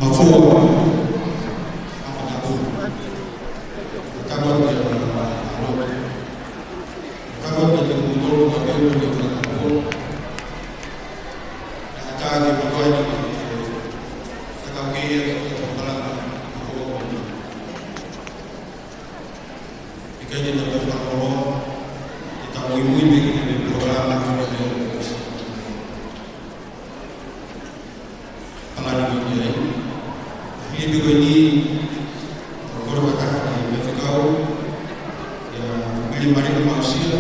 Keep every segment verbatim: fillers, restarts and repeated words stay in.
Mafua, mafua tapu. Tapu atu ki he ʻaloʻofa. Tapu atu ki he kimoutolu, tapu atu ki he fakatapu. Tapu atu ki he fakatapu. Tapu ki he fakatapu. ʻIkai ke tau fakamālō, ke tau muimui pē ki he polokalama ko eni. Palani ko eni. Hili pē ko eni, ʻoku ou kole fakataha ki he faifekau, ʻia Mele Male Mausia,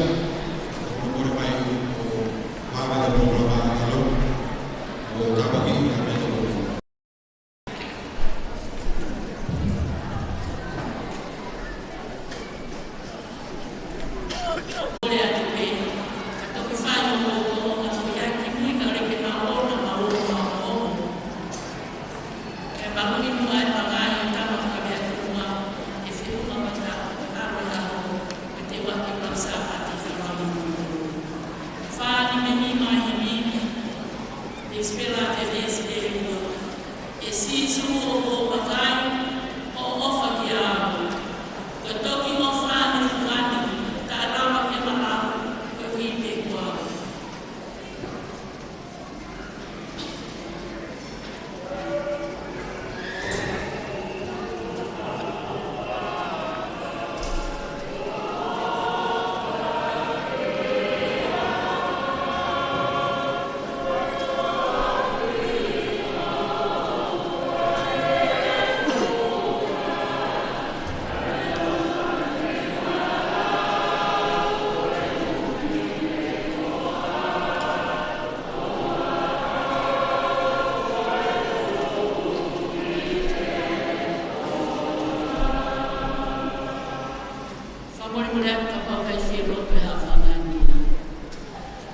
ʻoku ou kole mai ʻo vave ki he polokalama ʻa e ʻaloʻofa, ʻo tāpuakiʻi ʻa e meʻa ko eni. Kole atu pē, ka toki fai hoʻomou toʻonga ko ia ki mui ka leke maʻona maʻona maʻona. Kae maʻu ʻi muʻa e pangai ʻo e tama ka mea ki muʻa, ʻe feʻunga mata, ʻalu e ʻaho, ʻe te waki pau Sāpate ki maʻu. Fā ni me ni mai he ni, ʻe spela te ne spela. ʻE Sīsū ʻoku ou vakai, hoʻo ʻofa kiate au. Ko e toki ʻofa ʻa e fungani, taʻe lava ke maʻau, koeʻuhi pē ko au. Fakamolemole atu kapau ʻoku ʻikai ke u loto he ʻaho ni.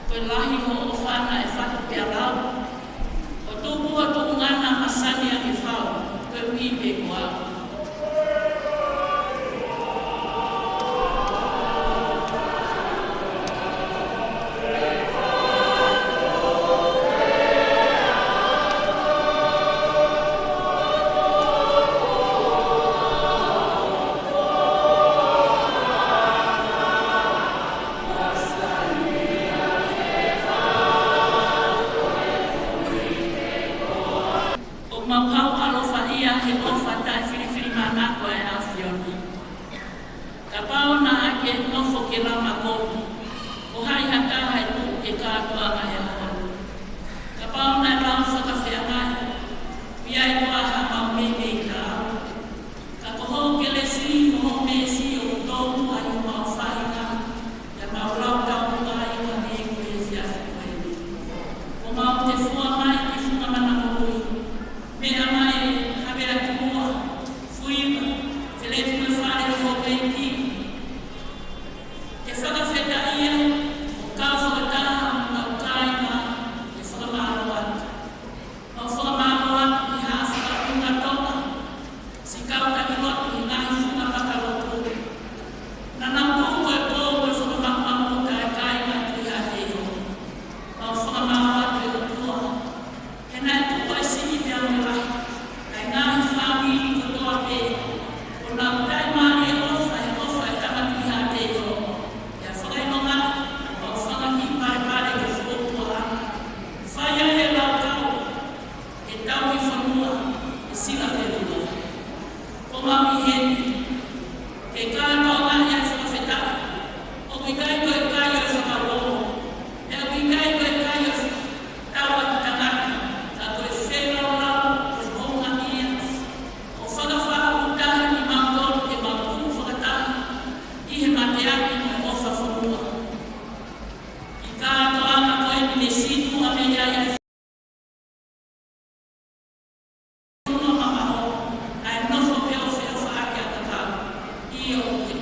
Ko e lahi hoʻo ʻofa naʻe fatu pea lau. ʻO tupu hoʻo tuʻunga naʻa masani ange fau, koeʻuhi pē ko au. ʻOku mau haʻu ʻaloʻofa ia he ʻofa taʻefilifilimānako ʻa e ʻAfiona. Kapau naʻa ke nofo ke lama kovi, ko hai ha taha ʻe tuʻu ke kātoanga he ʻaho ni? Kapau naʻe lau fakafeangai, ʻoku ʻi ai koā haʻamau meimei taau? Ka ko hoʻo kelesi mo hoʻo meesi ʻoku tōmuʻa ʻi homau faʻahinga, pea mau lau taumuʻa ʻi ha meʻa ko e efiafi ko eni. Ko mau te fua mai ki funga mana moʻui, meʻa mai, havea ki muʻa, fuiva, feleti mo e fale ʻo e ʻEiki. Ke fakafetaʻia, ʻo kau fakataha mo hotau kāinga, ke fakamālō atu. Mau fakamālō atu ki Haʻa Fakaʻuhinga Tonga, siʻi kau taki lotu ʻi he ngaahi funga fakalotu. Naʻa nau tuku e pō mo e fakamaʻumaʻu ʻo e kāinga Tuʻi Haʻateiho. Mau fakamālō atu ki he ʻOtua. He naʻe tuku e siʻi pea mo e lahi, ʻa e ngaahi fāmili kotoa pē, ʻo nau taʻimālie ʻofa, he ʻofa ʻa e tama Tuʻi Haʻateiho. Pea fakaʻilonga, mau fanga kiʻi palepale ko e fuofua ʻa e fai ʻa e laukau, ʻe tauhi fonua, ʻe sila pē lua. Ko mau ʻi heni, ke kātoanga ʻi he fakafetaʻi, ʻoku ʻikai ko e kai ʻo e fakauongo, pea ʻoku ʻikai ko e kai ʻo e tauʻatāina, ka ko e feilaulau, ko e houngaʻia, ʻo fakafaʻahitaha kimautolu ke mau tuʻu fakataha, ʻi he mateaki mo e ʻofa fonua. Ki he kātoanga ko eni ne sītuʻa mei ai ʻa e fonua mamaʻo, ʻa e nofo feʻofoʻofaki ʻa e kakai. ʻIo, ʻoku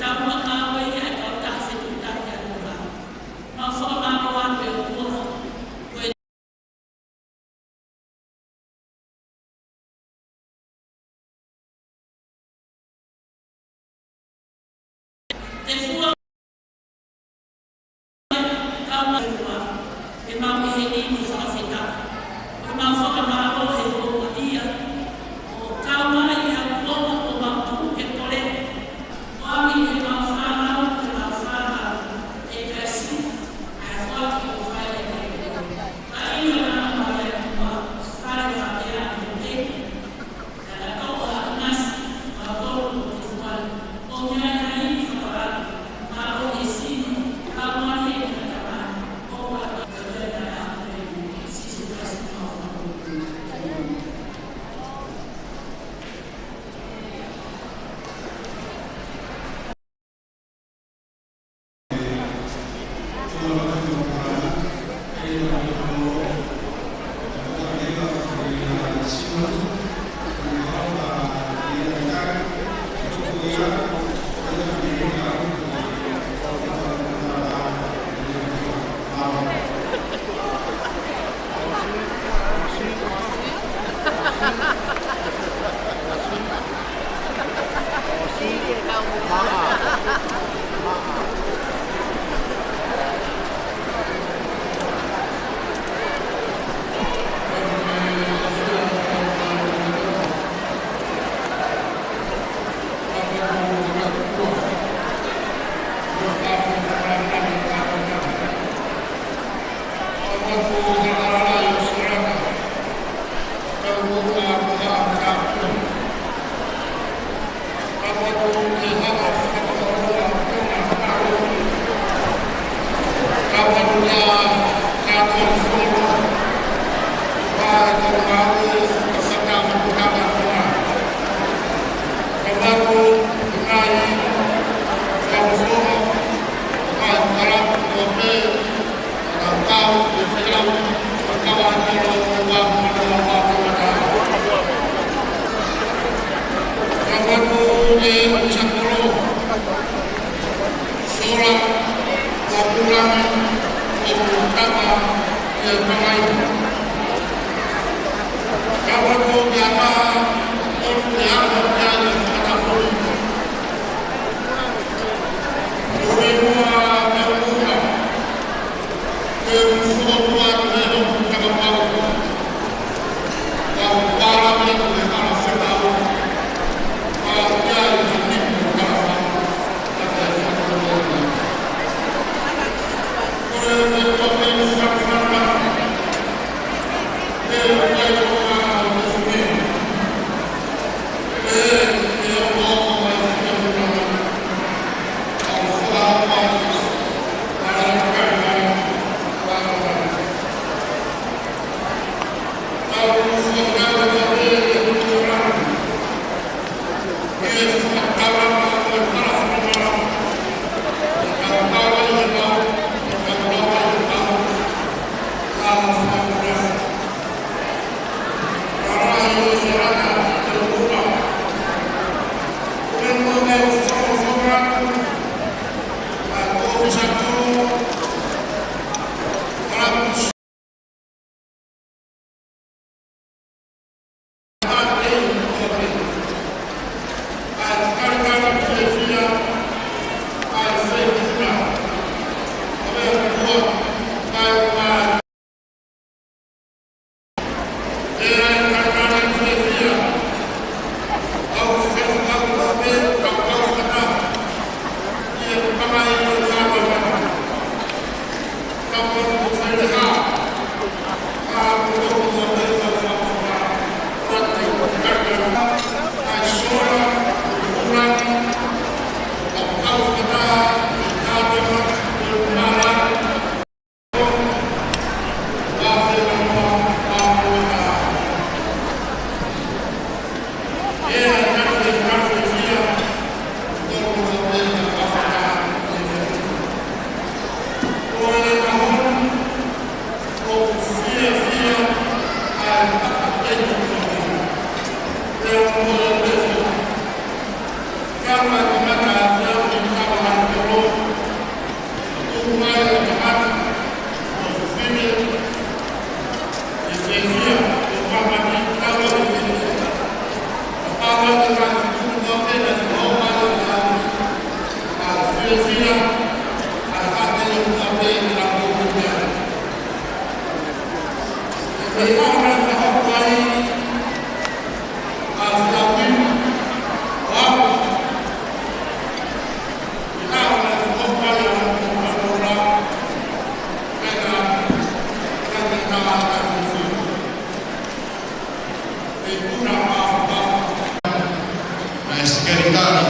Naʻe sekelitali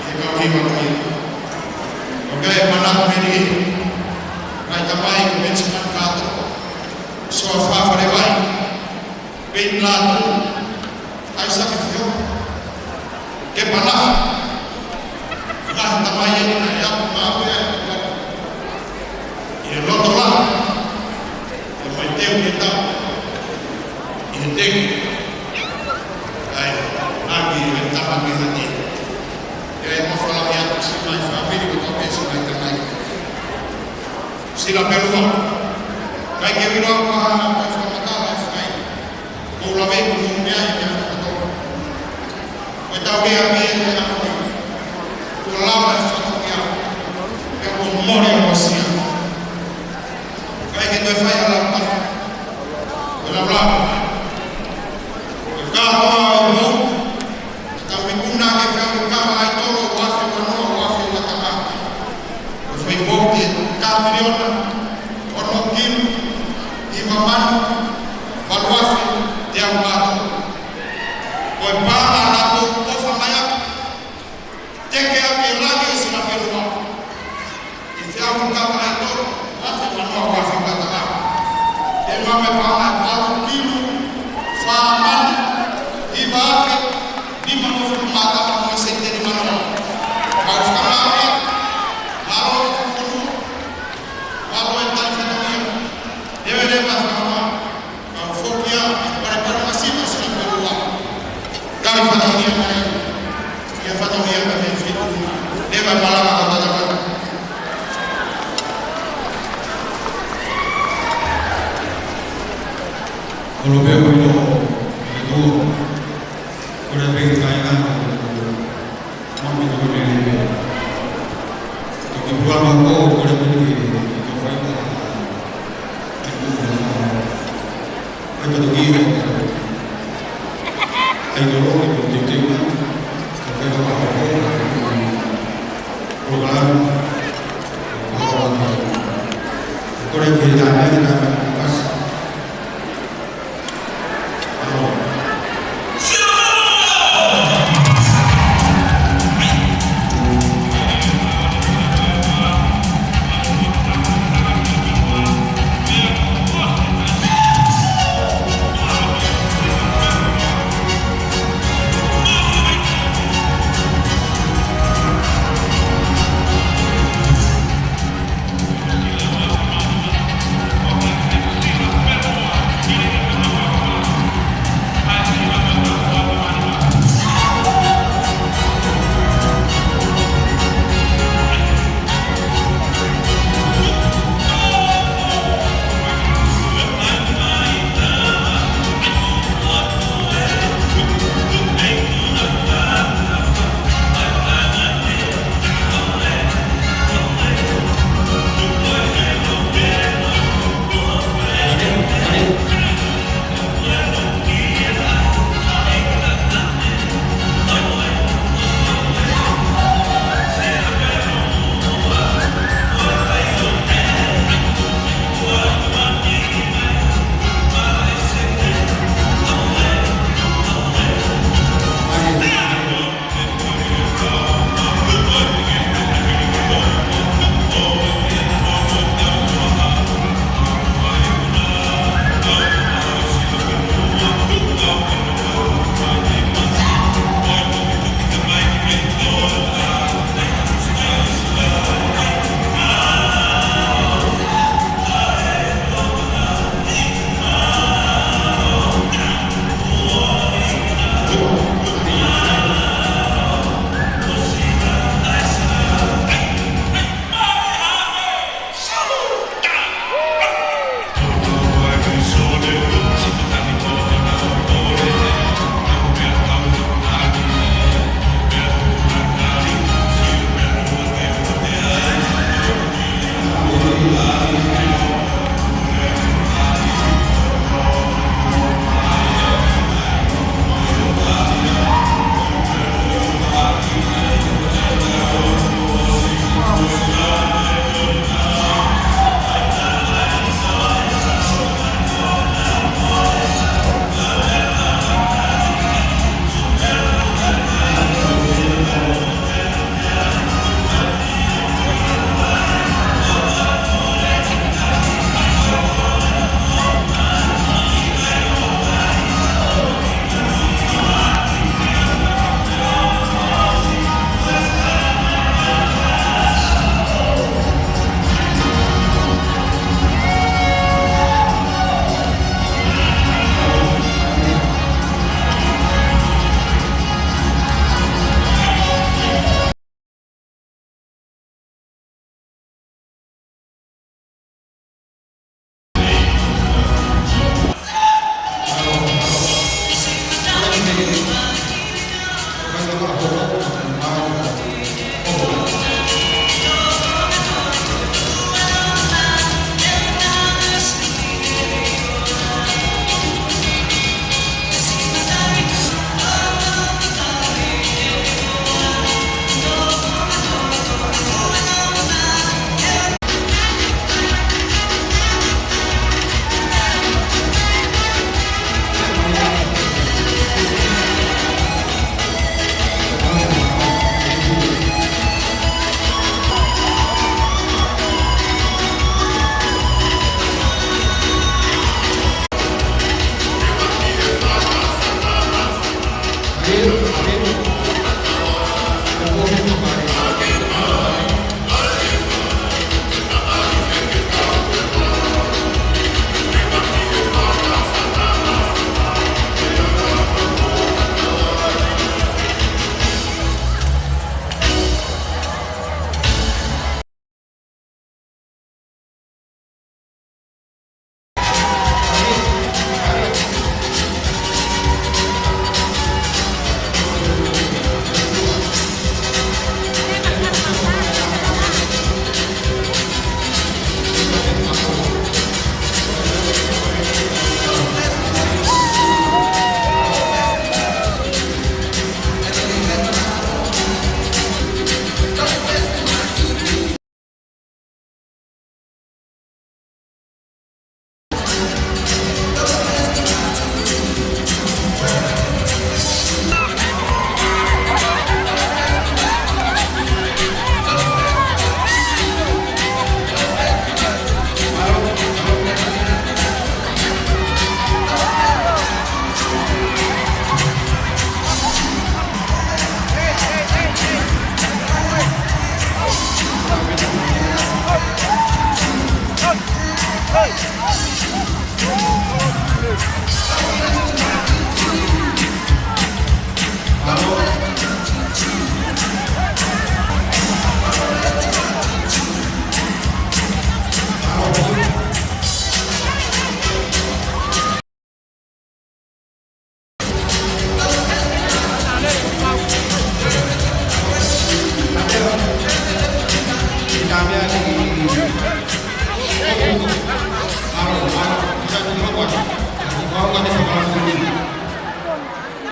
ʻi he kau hiva ko ia. ʻOku ʻi ai e manako mei heni, ngaahi tamai ko Benjamin Carter, Soa Fafalevai, Peni Lātū, ʻAisake Fio, Kepa Nafa, ngaahi tamai eni naʻe aʻu maʻu ia ʻi he loto lahi, ʻo mai teu ke tau ʻi he teke. Agi e tama ke hati. ʻE mo fala ia tu si mai fāmili ko toke si mai tamai. Sila pelua. Kai ke vilo ko ha ko fakamatala e fai. Ko ula vei ko mo mea i mea koto. Ko e tau mea mea i mea koto. Ko lava e fakamatala. Pea ko mole o sia. Kai ke toe fai ala pa. Ko la la. Ko ka hoa e mo. Tau ikuna ke fai ka ai tolo ua afe manoa ua afe mataha. Ko fai vote ka miliona ono kilu hiva mano valu afe teau mano. Ko e pānga la ko ko fa mai aku. Teke ake lagi e sina pelua. ʻI he aʻu ka mai tolo, ua afe manoa ua afe mataha. ʻE mame pānga valu kilu, fā mano, hiva afe, nima mo fulu mataha mo e sente ni mano. Kau fakamālō, mālō e fonu, mālō e tali fatongia. Leve leva fakamālō. Kau foki ia, palepale masiva sina pelua. Kali fatongia mai. Ia fatongia ka me fitu. Leva malanga ka tataka. Kolo peo ino, ino. Kole pē kai ngā. Mami ko le le. Toki pua ma ko, ko le le, ko fai ko. Ai ka toki o. Ai ko lo, ko te te ma. Ko fai ko ko. Ko la. Ko le ke la, la, la, la, la.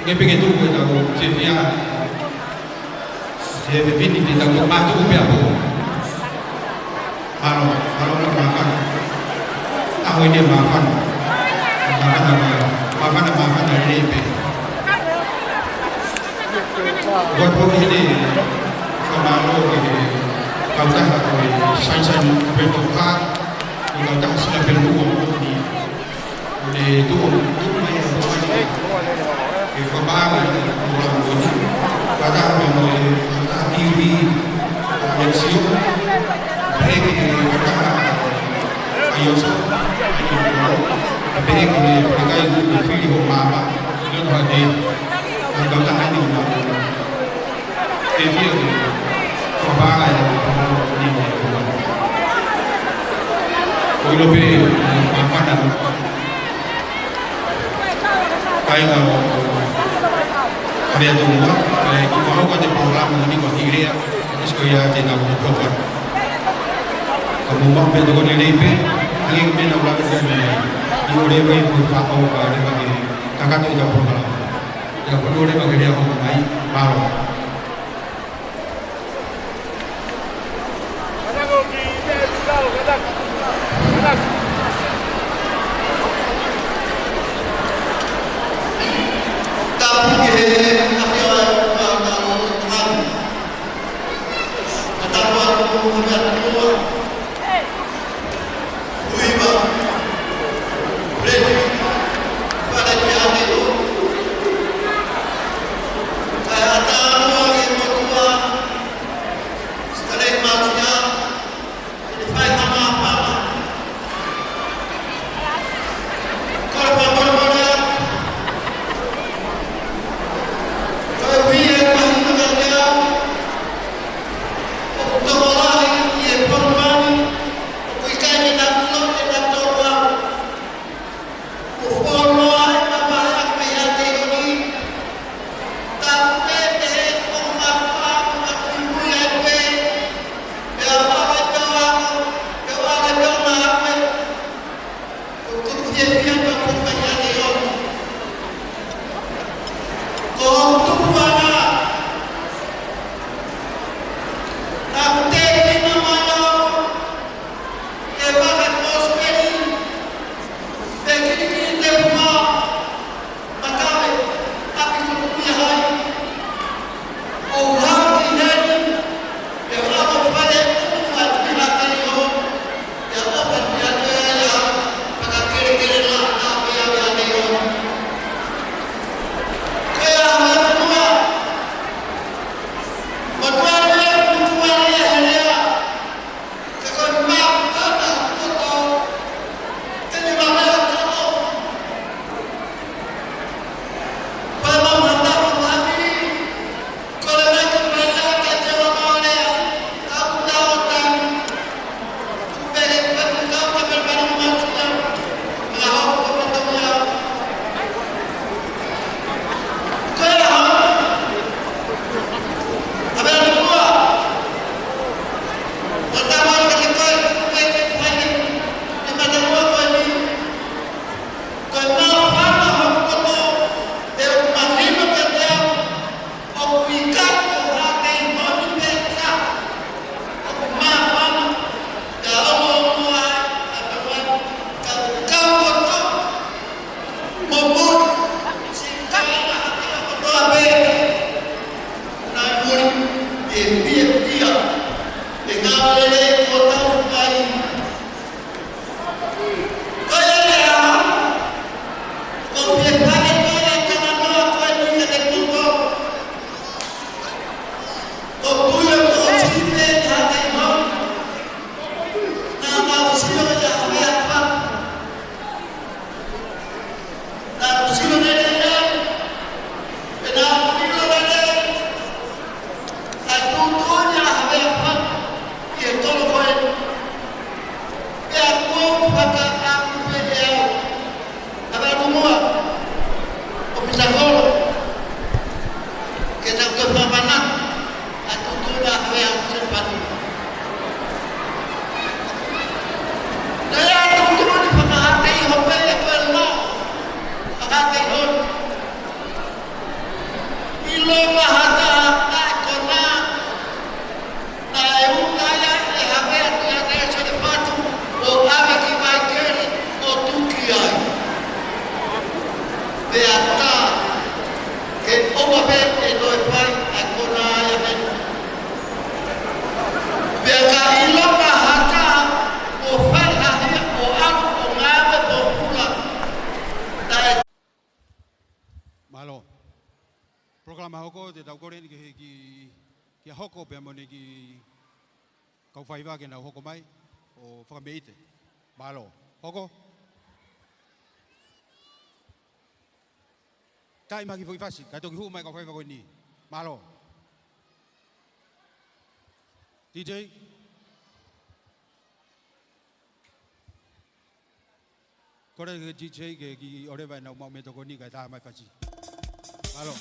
Ke peke tuku e tau fiefia. Fiefia pini te tau mātuku pea pō. Mālō, mālō, mālō, māfana. ʻAho ni māfana. Māfana, māfana, māfana, lelei pē. Ua poki hene, fakamālō ki he kautaha ko e Sunshine Rental Car, ko e kautaha Sina Pelua ni. ʻO ne tuʻu, tuʻu mai ʻa Hawaii. ʻE fakapaʻanga ʻi he polokalama ko eni. Fakataha mo e, fakataha T V, ʻa Lexio. Pehē ki he fakataha ʻa Iosa. Pehē ki he falekai ʻoku fili hoʻo maama. ʻIo, no hake. ʻA e fakataha ni ʻo maama. Ke fia ke fakapaʻanga e lau ni mo e lau. Ko ilo pē, ʻa e māfana. Kāinga ʻo, ʻo Havea Tongua, ʻa e kiʻi fakahoko atu e polokalama ni ko Hilea, ʻa e siko ia te nau ko Ploka. Ka mou maʻu pē tokoni lelei pē, hangē ko e meʻa naʻa ku lave ki ai. ʻI ʻoleva ʻi he fakahoko ʻa e leva ke kakato ʻi he polokalama. Ia, ko ʻoleva ke lea hoko mai, mālō. Mahata ʻa e konā, naʻe uta ia ʻe Havea Tuianese Lefatu, ʻo ʻave ki Vaikeli ʻo tuki ai. Pea tā, ke ʻoua pē ʻe toe fai ʻa e konā ia mei. Pea ka ʻilo Mahata, ʻo fai ha hia ʻo ʻalu ʻo ngāue pōpula, naʻe Mālō. Polokalama hoko, te tau kole eni ki he, ki, kia Hoko pea mo ʻene kiʻi kau faiva ke nau hoko mai ʻo fakameʻite. Mālō. Hoko. Kai mahaki foʻi fasi, kae toki hū mai kau faiva ko eni. Mālō. D J. Kole ki he D J ke kiʻi ʻoleva ʻenau maʻu meʻatokoni kae tā mai fasi. Mālō.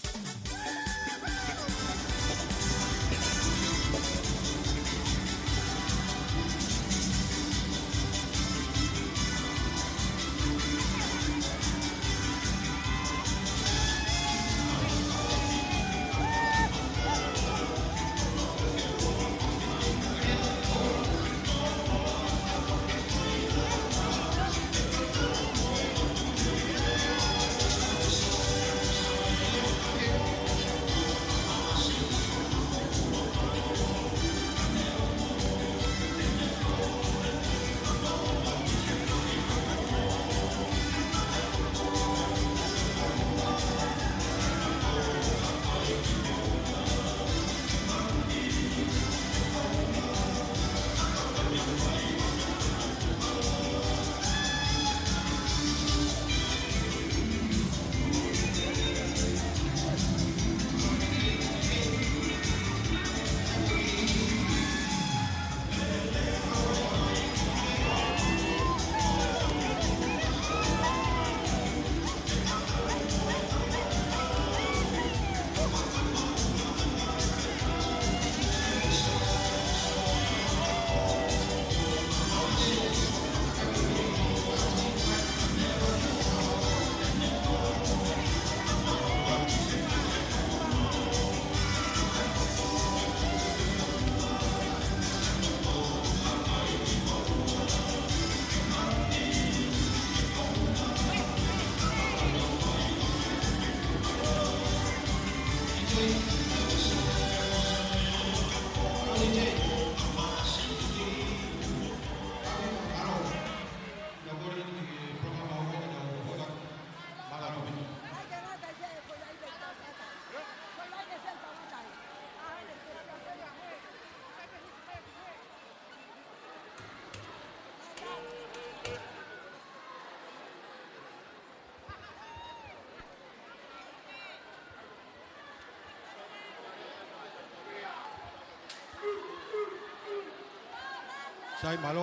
Sai, mālō.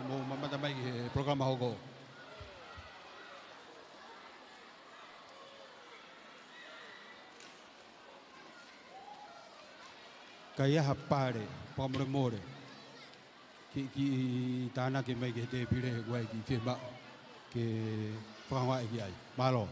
Mou mamata mai ki he polokalama hoko. Ka ʻi ai ha pale, fakamolemole, ke, ke tānaki mai ki he tēpile, ʻoku ʻi ai e kiʻi fiemaʻu ke fakahoko ki ai. Mālō.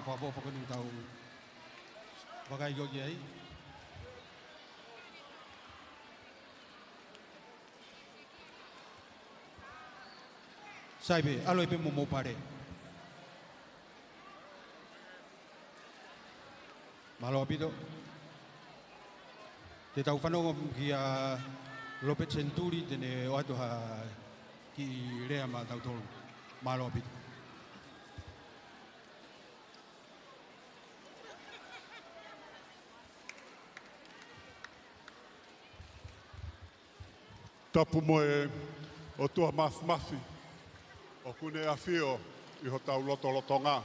Fakaʻofoʻofa ko eni tau vakai ko ē ki ai. Sai pē, ʻalu ai pē mo hoʻomou pale. Mālō ʻaupito. Te tau fanongo kia Lopeti Senituli, te ne ʻoatu ha kiʻi lea maʻatautolu. Mālō ʻaupito. Tapu mo e ʻOtua Māfimafi ʻoku ne ʻafio ʻi hotau lotolotonga.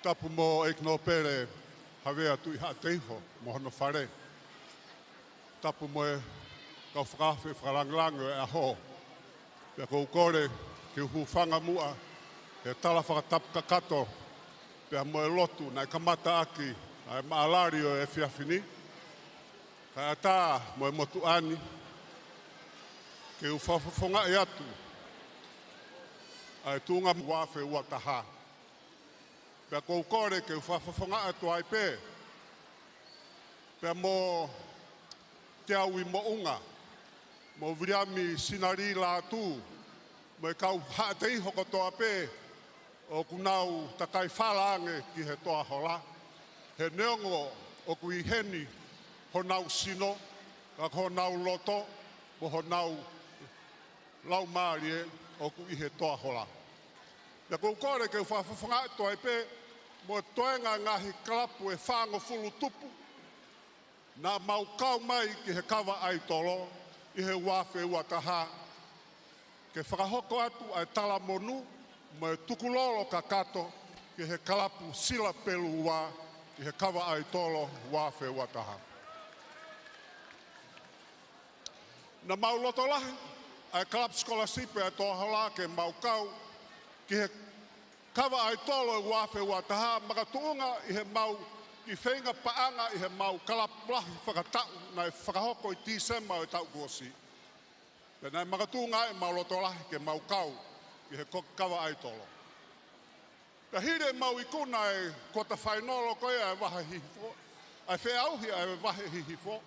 Tapu mo ʻEiki Nōpele Havea Tuʻihaʻateiho mo hono fale. Tapu mo e kau fakaafe fakalāngilangi ʻo e ʻaho. Pea ʻoku ou kole ke u hūfanga muʻa he tala fakatapu kakato pea mo e lotu naʻe kamata ʻaki ʻa e maʻalali ʻo e efiafi ni, kae ʻatā mo e motuʻa ni, ke u fakafofongaʻi atu ʻa e tuʻunga ua afe ua taha. Pea ʻoku ou kole ke u fakafofongaʻi atu ai pē pea mo Teaui Moʻunga, mo Viliami Sinali Lātū, mo e kau Haʻateiho kotoa pē ʻoku nau takai fala ange ki he Toa Hola. He neongo ʻoku ʻi heni honau sino, ka ko honau loto mo honau laumālie ʻoku ʻi he Toa Hola. Pea ʻoku ou kole ke u fakafofongaʻi atu ai pē mo e toenga e ngaahi kalapu ʻe fāngofulu tupu naʻa mau kau mai ki he kava ʻaitolo ʻi he ua afe ua taha, ke fakahoko atu ʻa e talamonū mo e tukulolo kakato ki he kalapu Sila Pelu Ua ʻi he kava ʻaitolo ua afe ua taha. Naʻa mau loto lahi ʻa e kalapu sikolasipi ʻa e Toa Hola ke mau kau ki he kava ʻaitolo ʻi he ua afe ua taha, makatuʻunga ʻi heʻemau kiʻi feinga paʻanga ʻi heʻemau kalapu lahi fakataʻu naʻe fakahoko ʻi Tīsema ʻo e taʻu kuo ʻosi. Pea naʻe makatuʻunga ai ʻemau loto lahi ke mau kau ki he ko-, kava ʻaitolo. Pea hili ʻemau ikuna e kuata fainolo ko ia ʻa e vahe hihifo, ʻa e feʻauhi ʻa e vahe hihifo,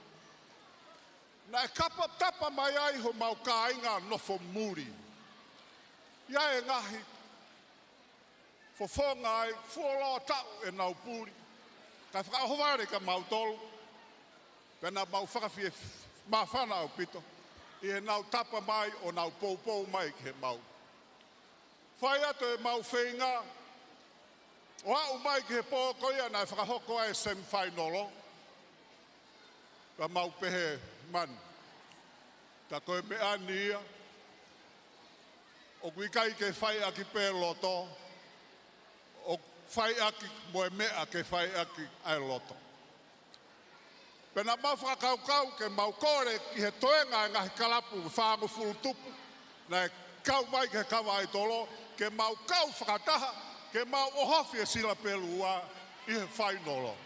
naʻe kapa tapa mai ai homau kāinga nofo muli. ʻI ai e ngaahi fofonga ai, fuoloa taʻu ʻenau puli, kae fakaʻohovale kia mautolu, pea naʻa mau fakafie-, māfana ʻaupito ʻi heʻenau tapa mai ʻo nau poupou mai ki heʻemau fai atu ʻemau feinga ʻo aʻu mai ki he pō ko ia naʻe fakahoko ai e semifinal. Pea mau pehē, mani, tā ko e meʻa ni ia, ʻoku ʻikai ke fai ʻaki pē loto, ʻoku fai ʻaki mo e meʻa ke fai ʻaki ʻa e loto. Pea naʻa mau fakakaukau ke mau kole ki he toenga e ngaahi kalapu fāngofulu tupu naʻe kau mai ki he kava ʻaitolo, ke mau kau fakataha, ke mau ʻohofi e Sila Pelu Ua ʻi he fainolo.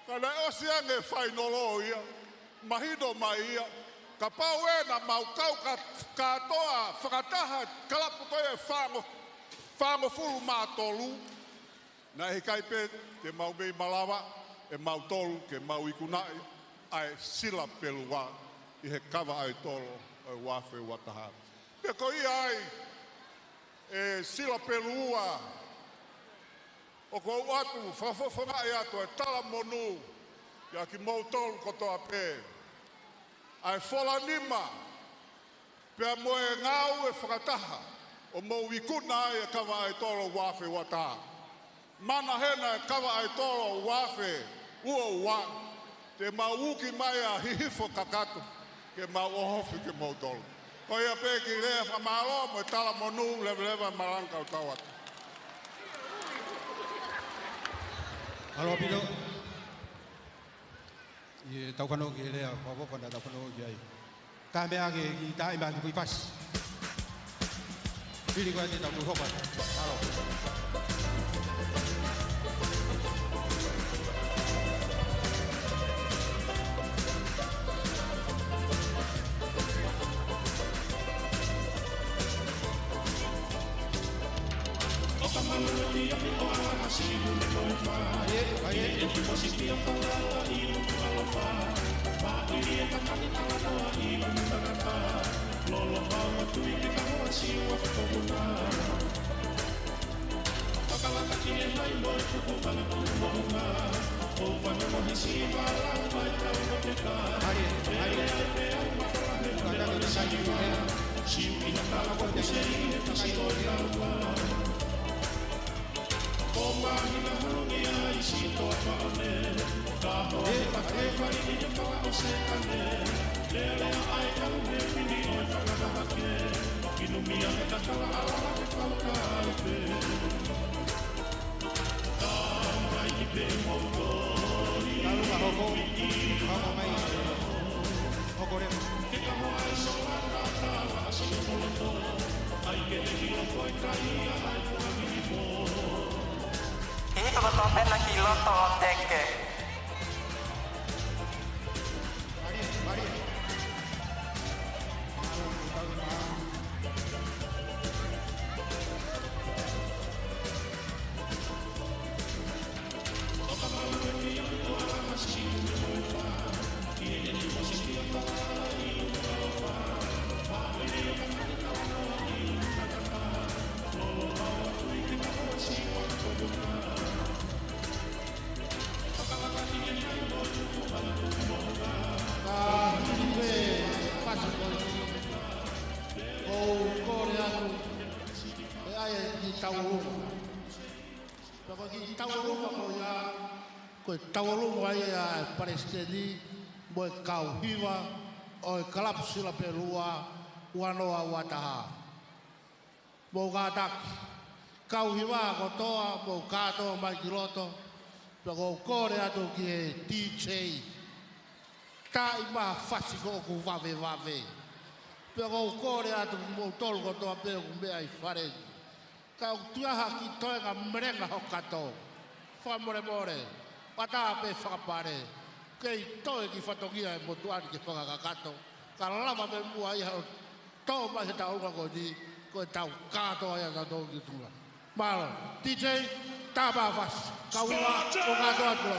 Ka naʻe ʻosi ange e fainolo ia, mahino mai ia, kapau ʻe naʻa mau kau ka-, kātoa fakataha kalapu ko ia ʻe fāngo-, fāngofulu mā tolu, naʻe ʻikai pē te mau mei malava ʻe mautolu ke mau ikunaʻi ʻa e Sila Pelu Ua ʻi he kava ʻaitolo ʻo e ua afe ua taha. Pea ko ia ai e Sila Pelu Ua, ʻoku ou ʻoatu, fakafofongaʻi atu e talamonū kia kimoutolu kotoa pē, ʻa e fola nima, pea mo e ngāue fakataha ʻo mou ikuna ai e kava ʻaitolo ua afe ua taha. Manahena e kava ʻaitolo ua afe ua ua, te mau uki mai ʻa hihifo kakato ke mau ʻohofi kimoutolu. Ko ia pē kiʻi lea fakamālō mo e talamonū, leveleva e malanga, kau tau atu. Mālō ʻaupito. ʻI heʻetau fanongo ki he lea fakaʻofoʻofa naʻa tau fanongo ki ai. Ka meʻa ke kiʻi tāʻima ki Kuifasi. Hili ko ia te tau mui hopa. Mālō. Talu ka hoko, hoko mai, hoko leva. Hiki kotoa pē ena ki loto ʻo teke. Ka hili pē fasi ko eni, ʻoku ou kole atu, ʻe ʻai e kiʻi tauʻolunga. Pea ko e kiʻi tauʻolunga ko ia, ko e tauʻolunga ia ʻa e palesiteni mo e kau hiva ʻo e kalapu Sila pē ʻe ua, ua noa ua taha. Mou kātaki. Kau hiva kotoa, mou kātoa mai ki loto. Pea ʻoku ou kole atu ki he D J. Taaʻi mai ha fasi ko ē ʻoku vavevave. Pea ʻoku ou kole atu kimoutolu kotoa pē ʻoku meʻa ʻi fale ni. Ka ʻoku ʻi ai ha kiʻi toenga melenga hoʻo kato, fakamolemole, ʻatā pē fakapale. Kei toe ki fatongia e motuʻa ni ke fakakakato. Ka lava pē muʻa ia ʻo tō mai he tauʻolunga ko eni, ko e tau kātoa ia ʻa tautolu ki tuʻa. Mālō, D J, tā mai ha fasi, kau hiva, ʻo kātoa atu.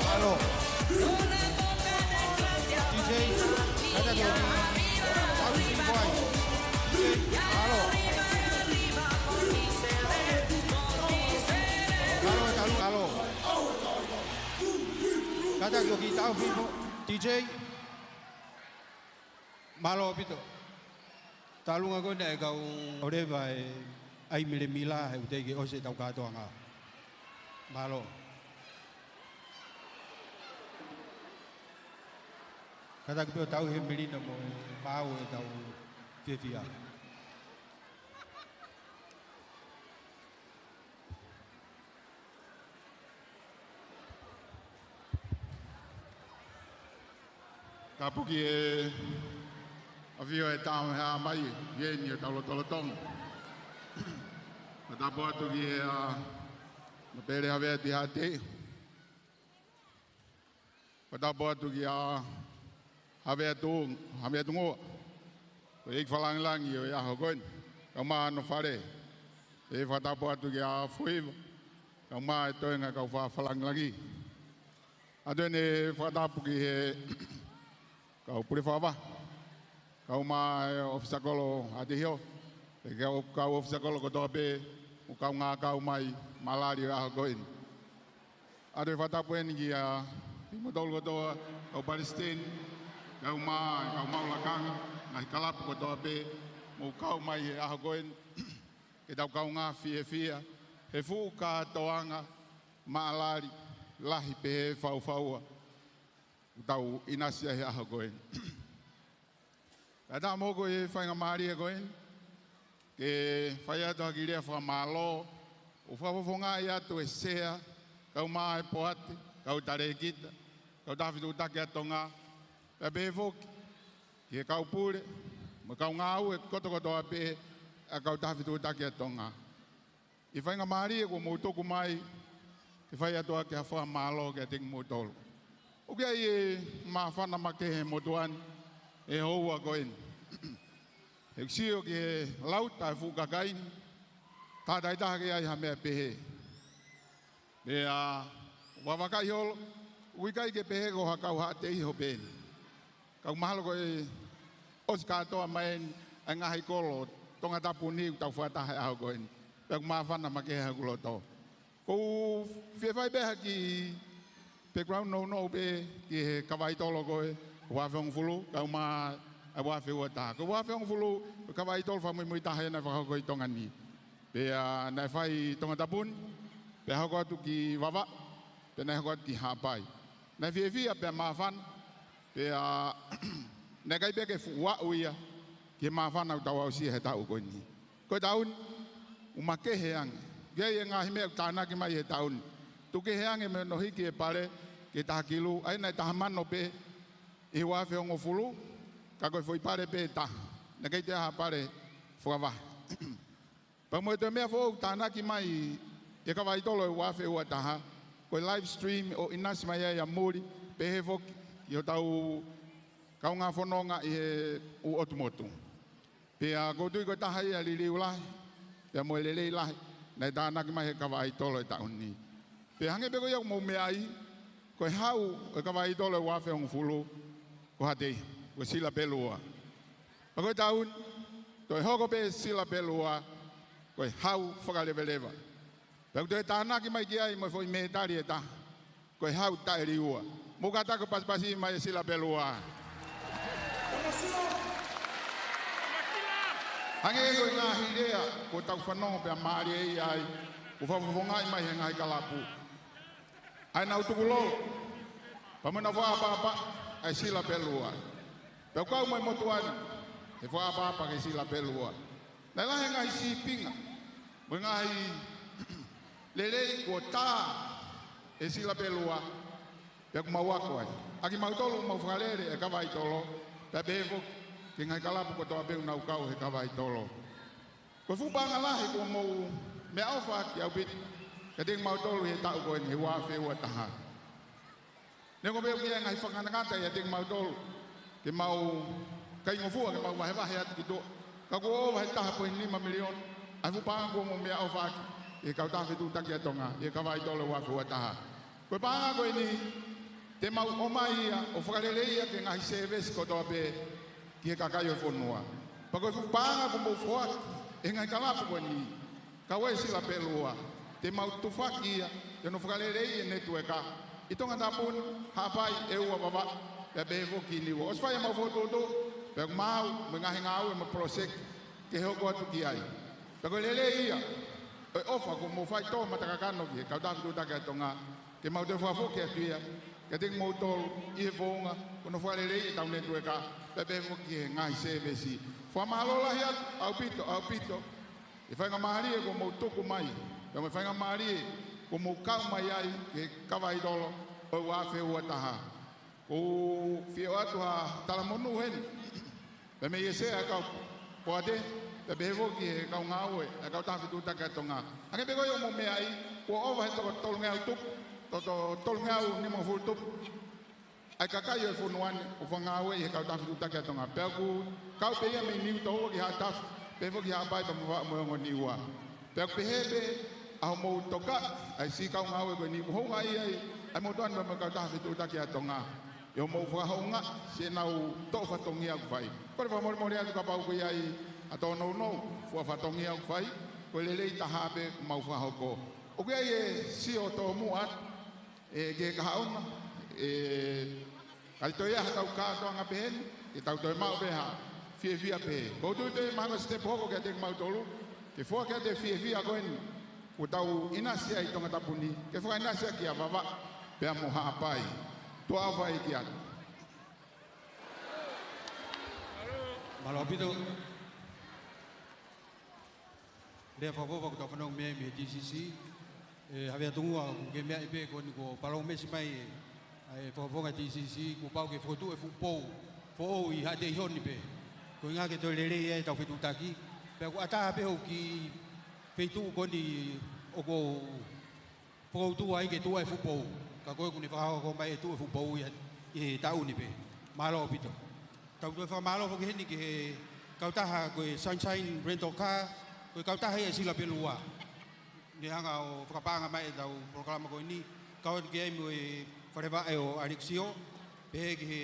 Mālō. D J, kātaki ʻo kiʻi tauhi mai. D J, mālō. Mālō, mālō, mālō. Kātaki ʻo kiʻi tauhi mai. D J. Mālō ʻaupito. Talu ange ko ena e kau ʻoleva e ʻai milemila he ʻoku teʻeki ke ʻosi ʻetau kātoanga. Mālō. Kātaki pē ʻo tauhi e melino mo e maau ʻetau fiefia. Tapu ki he ʻafio ʻi he Tamai, ʻi heni ʻi hotau lotolotonga. Fakatapu atu ki he, ʻa, Mapele Havea Tihaʻatei. Fakatapu atu kia Havea Tu, Havea Tungoa, ko e ʻEiki Fakalāngilangi ʻo e ʻaho ko eni, kae ʻumaʻā hono fale. ʻE fakatapu atu kia Fuiva, kae ʻumaʻā e toenga kau fakalāngilangi. ʻOatu eni e fakatapu ki he kau pule fakavahe, kae ʻumaʻā e ʻōfisa kolo ʻa Tihio, pea ki he kau, kau ʻōfisa kolo kotoa pē, ʻoku kaungā kau mai, Malali ʻo e ʻaho ko eni. ʻOatu e fakatapu eni kia kimoutolu kotoa, kau palesiteni, kae ʻumaʻā e kau maʻu lakanga, ngaahi kalapu kotoa pē, mou kau mai he ʻaho ko eni, ke tau kaungā fiefia, he fuʻu kātoanga, maʻalali, lahi pehē faufaua, ʻoku tau ʻinasi ai he ʻaho ko eni. Kae ʻatā mo au ko e faingamālie ko eni, ke fai atu ha kiʻi lea fakamālō, ʻo fakafofongaʻi atu e sea, kae ʻumaʻā e poate, kau talēkita, kautaha fetuʻutaki ʻa Tonga, pea pehē foki, ki he kau pule, mo e kau ngāue kotokotoa pē, ʻa e kautaha fetuʻutaki ʻa Tonga. ʻI he faingamālie kuo mou tuku mai, ke fai atu ʻaki ha fakamālō kiate kimoutolu. ʻOku ʻi ai e māfana makehe he motuʻa ni, he houa ko eni. He ʻoku sio ki he lauta e fuʻu kakai ni, tātāitaha ke ʻi ai ha meʻa pehē. Pea, ʻoku ou vakai holo, ʻoku ʻikai ke pehē ko ha kau Haʻateiho pē eni. Ka ʻoku mahalo ko e ʻosi kātoa mai eni ʻa e ngaahi kolo Tongatapu ni ʻoku tau fakataha he ʻaho ko eni. Pea ʻoku māfana makehe hoku loto. ʻOku ou fie fai pē ha kiʻi background nounou pē ki he Kavaitolo ko e ua afe hongofulu, kae ʻumaʻā e ua afe ua taha. Ko e ua afe hongofulu, ko e Kavaitolo fakamuimui taha ia naʻe fakahoko ʻi Tonga ni. Pea naʻe fai ʻi Tongatapu ni, pea hoko atu ki Vavaʻu, pea naʻe hoko atu ki Haʻapai. Naʻe fiefia pea māfana, pea naʻe ʻikai pē ke fuʻu aʻu ia ki he māfana ʻoku tau aʻusia he taʻu ko eni. Ko e taʻu ni, ʻoku makehe ange. ʻOku ʻi ai e ngaahi meʻa ʻoku tānaki mai he taʻu ni. Tukukehe ange mo hono hiki e pale ki he taha kilu, ʻa ia naʻe taha mano pē ʻi he ua afe hongofulu, ka ko e foʻi pale pē ʻe taha. Naʻe ʻikai toe ʻi ai ha pale fakavahe. Pea mo e toe meʻa foʻou ʻoku tānaki mai ʻe he Kavaitolo ʻi he ua afe ua taha, ko e live stream ʻo ʻinasi mai ai ʻa muli, pehē foki ki hotau kaungā fononga ʻi he ʻū ʻotu motu. Pea ʻoku ou tui ko e taha ia e liliu lahi, pea mo e lelei lahi, naʻe tānaki mai ʻe he Kavaitolo he taʻu ni. Pea hangē pē ko ia ʻoku mou meaʻi, ko e hau ʻo e Kavaitolo ʻi he ua afe hongofulu, ko Haʻateiho, ko Sila Pelua. Pea ko e taʻu ni, toe hoko pē Sila Pelua, ko e hau fakaleveleva. Pea ʻoku toe tānaki mai ki ai mo e foʻi mētali ʻe taha, ko e hau taʻeliua. Mou kātaki ʻo pasipasi mai ʻa Sila Pelua. Hangē ko e ngaahi lea, kuo tau fanongo pea mālieʻia ai, kuo fakafofongaʻi mai he ngaahi kalapu. ʻA ia naʻa nau tukulolo, pea mo ʻenau fakaʻapaʻapa, ʻa e Sila Pelua. Pea ʻoku kau mai motuʻa ni, he fakaʻapaʻapa ki he Sila Pelua. Naʻe lahi e ngaahi sīpinga, mo e ngaahi lelei kuo tā ʻe Sila Pelua, pea ʻoku mau ako ai. ʻA kimautolu ʻoku mau fakalele ʻa e Kavaitolo, pea pehē foki ki he ngaahi kalapu kotoa pē ʻoku nau kau he Kavaitolo. Ko e fuʻu paʻanga lahi kuo mou meʻaʻofa ʻaki ʻaupito kiate kimautolu he taʻu ko eni he ua afe ua taha. Neongo pē ʻoku ʻi ai e ngaahi fakangatangata ʻiate kimautolu, ke mau kaingofua, ke mau vahevahe atu ki tuʻa. Ka kuo ova he taha poini nima miliona ʻa e fuʻu paʻanga kuo mou meʻaʻofaʻaki ʻi he Kautaha Fetuʻutaki ʻa Tonga ʻi he Kavaitolo ua afe ua taha. Ko e paʻanga ko eni te mau ʻomai ia ʻo fakaleleiʻi ia ki he ngaahi sēvesi kotoa pē ki he kakai ʻo e fonua. Pea ko e fuʻu paʻanga kuo mou foaki ʻe he ngaahi kalapu ko eni, kau ai e Silapelua, te mau tufaki ia ʻi hono fakaleleiʻi e netiueka ʻi Tongatapu ni, Haʻapai, ʻEua, Vavaʻu, pea pehē foki ki Niua. ʻOsi fai ʻemau fokotuʻutuʻu, pea ʻoku mau, mo e ngaahi ngāue mo e project ke hoko atu ki ai. Pea ko e lelei ia ʻo e ʻofa kuo mou fai tō mata kakano ki he Kautaha Fetuʻutaki ʻa Tonga, ke mau toe fakafoki atu ia kiate kimoutolu ʻi he founga ko hono fakaleleiʻi ʻetau netiueka, pea pehē foki ki he ngaahi sēvesi. Fakamālō lahi atu ʻaupito, ʻaupito, ʻi he faingamālie kuo mou tuku mai, pea mo e faingamālie kuo mou kau mai ai ki he Kavaitolo ʻo e ua afe ua taha. ʻOku ou fie ʻoatu ha talamonū heni pea mei he Sea ʻa e kau poate, pea pehē foki ki he kau ngāue ʻa e Kautaha Fetuʻutaki ʻa Tonga. Hangē pē ko ia ʻoku mou meaʻi, kuo ova he toko tolungeau tupu, to-, to-, tolungeau nimangofulu tupu ʻa e kakai ʻo e fonua ni ʻoku fakangāueʻi he Kautaha Fetuʻutaki ʻa Tonga. Pea ʻoku kau pē ia mei Niutoua ki Haʻatafu, pehē foki ki Haʻapai pea mo Vavaʻu mo e ongo Niua. Pea ʻoku pehē pē ʻa hoʻomou tokaʻi ʻa e siʻi kau ngāue ko eni, ʻoku houngaʻia ai ʻa e motuʻa ni pea mo e Kautaha Fetuʻutaki ʻa Tonga ʻi hoʻomou fakahoungaʻi siʻenau toʻo fatongia ʻoku fai. Kole fakamolemole atu kapau ʻoku ʻi ai ha tōnounou, fuʻu fatongia ʻoku fai, ko e lelei taha pē kuo mau fakahoko. ʻOku ʻi ai e sio tōmuʻa atu ē, ki he kahaʻu na, ē, ka ʻi ai toe ʻi ai haʻatau kātoanga pehē ni, ke tau toe maʻu pē ha fiefia pehē. ʻOku ou tui pē mahalo ko e sitepu hoko kiate kimautolu ke foaki atu e fiefia ko eni kuo tau ʻinasi ai ʻi Tongatapu ni, ke fakaʻinasi ʻaki ʻa Vavaʻu pea mo Haʻapai. Tuʻa ʻofa ʻeiki atu. Mālō ʻaupito. Lea fakaʻofoʻofa kuo tau fanongo mei ai mei he TCC. ʻE, Havea Tungua, ʻoku ke meaʻi pē ko eni kuo palōmesi mai ʻe he fakafofonga TCC kuo pau ke fokotuʻu e fuʻu pou foʻou ʻi Haʻateiho ni pē, ko e ʻuhinga ke toe lelei ai ʻetau fetuʻutaki. Pea ʻoku ʻatā pē hoʻo kiʻi feituʻu ko eni ʻoku ou fokotuʻu ai ke tuʻu ai e fuʻu pou. Ka ko e ʻoku ne fakahoko mai e tuʻu e fuʻu pou ia ʻi he taʻu ni pē. Mālō ʻaupito. Tau toe fakamālō foki heni ki he kautaha ko e Sunshine Rental Car, ko e kautaha ia ʻa Silapelua. Ne hanga ʻo fakapaʻanga mai ʻetau polokalama ko eni, kau atu ki ai mo e Falevaʻe ʻo ʻAlekisio, pehē ki he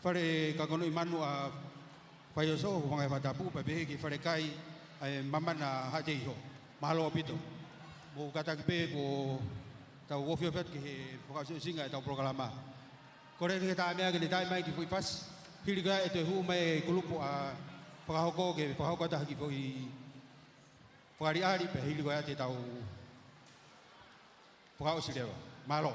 fale kakanoʻi manu ʻa Faioso, ʻo Vangai Fakatapu, pea pehē ki he falekai ʻa e Mamana Haʻateiho. Mālō ʻaupito. Mou kātaki pē kuo tau ofiofi atu ki he fakaʻosiʻosinga ʻetau polokalama. Kole ki he Taʻamea ke ne taaʻi mai e kiʻi foʻi fasi. Hili ko ia ʻe toe hū mai e kulupu ʻa Fakahoko ke fakahoko atu ha kiʻi foʻi fakaʻaliʻali pea hili ko ia te tau fakaʻosi leva. Mālō.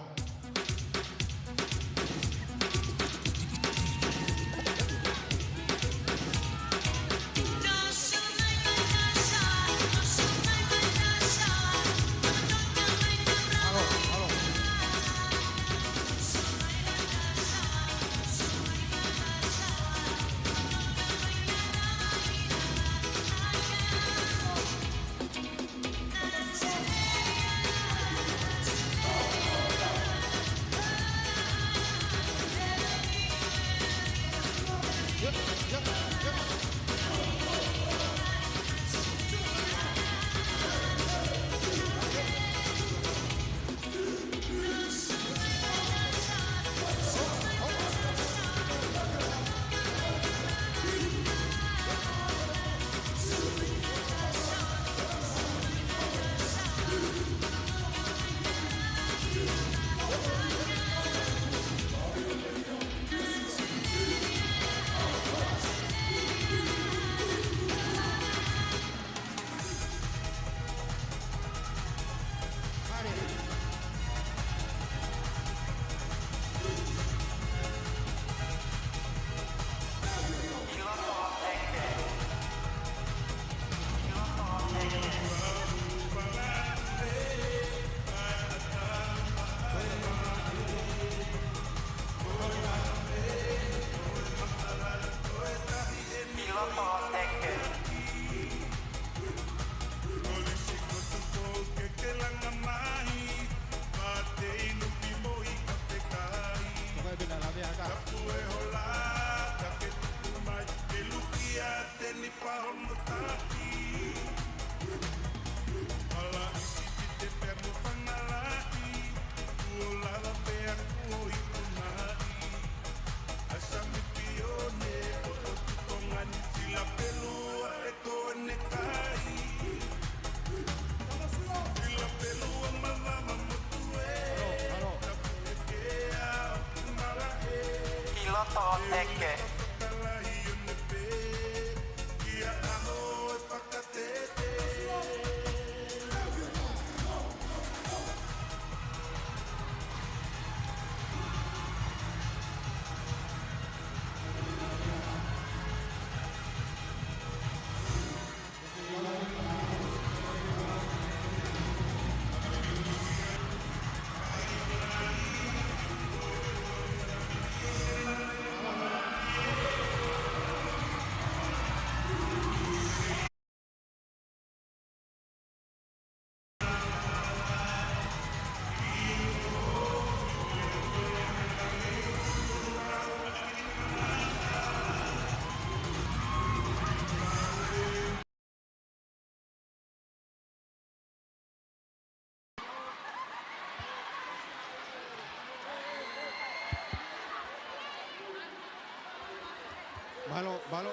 Eke. Mālō, mālō.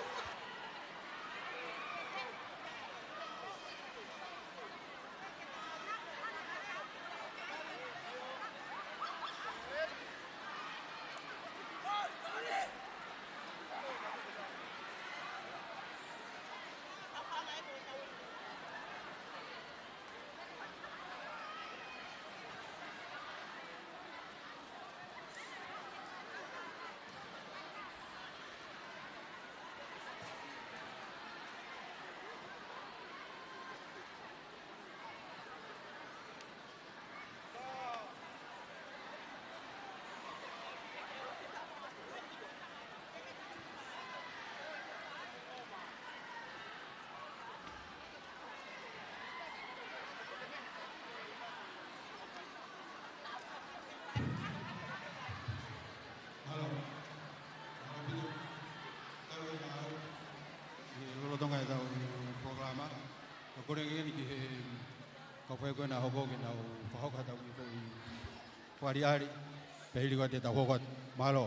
Mālō. Mālō ʻaupito. Tau e mau. ʻI he lolotonga ʻetau polokalama, ʻoku ou kole ange ni ki he kau faiako naʻa nau hoko ke nau fakahoko haʻatau kiʻi foʻi fakaʻaliʻali, pea hili ko ia te tau hoko atu. Mālō.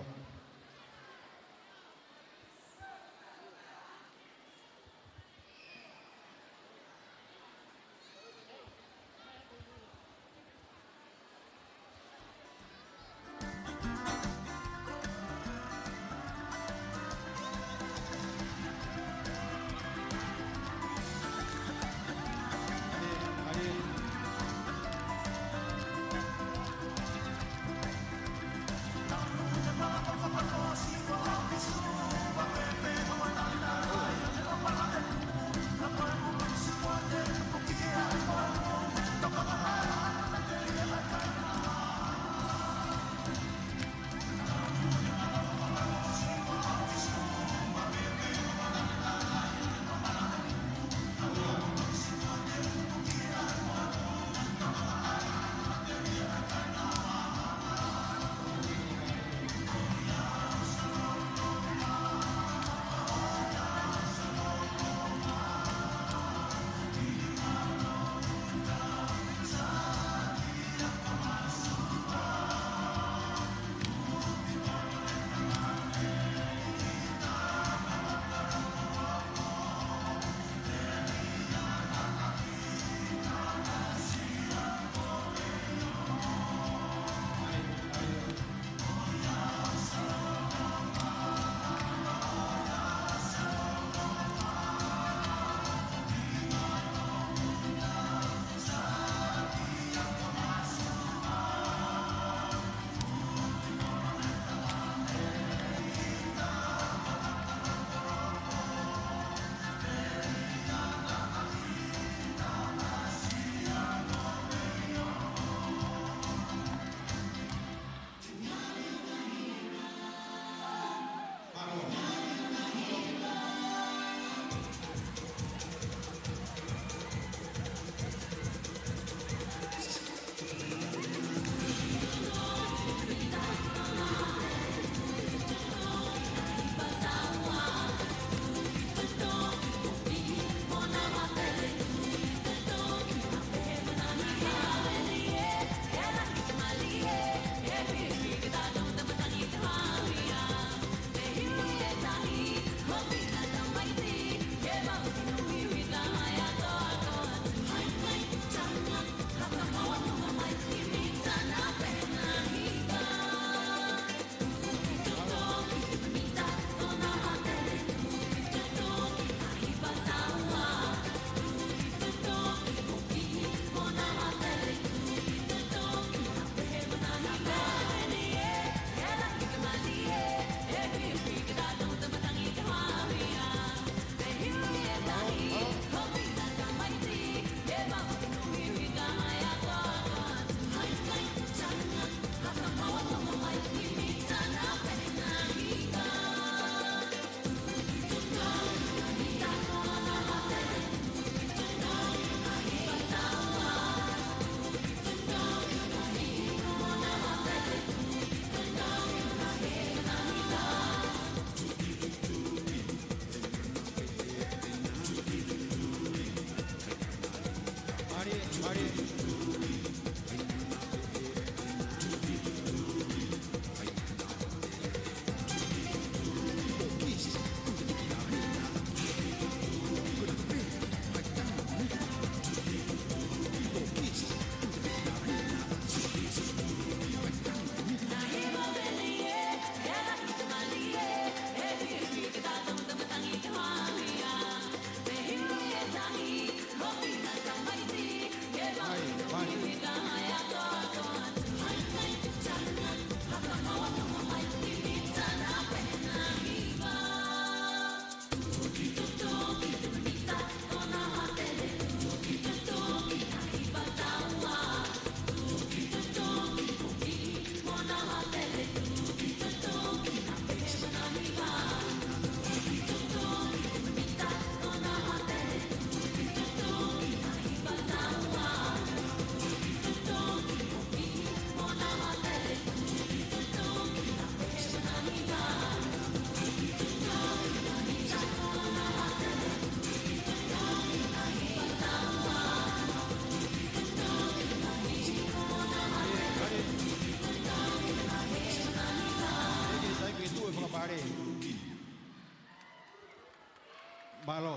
Mālō.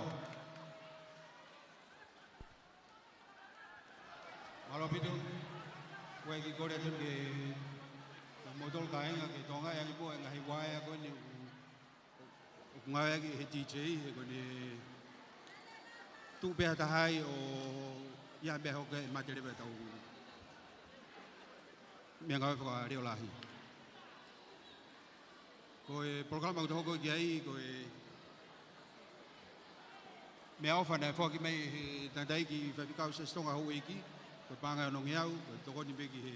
Mālō ʻaupito. Ko e kiʻi kole atu ki he, ki he moutolu kāinga ki Tonga, ʻe angi pō e ngaahi uaea ko eni ʻoku, ʻoku ngāueʻaki he D J, he ko eni tuʻu pē ha taha ai ʻo ʻi ai ha meʻa hoko ʻe mate leva ʻetau meʻangāue fakaleʻolahi. Ko e polokalama ʻoku tau hoko ki ai, ko e meʻaʻofa naʻe foaki mai he tangataʻeiki faifekau Siasi Tonga Houʻeiki, ko e paʻanga ʻe onongeau, ko e tokoni pē ki he,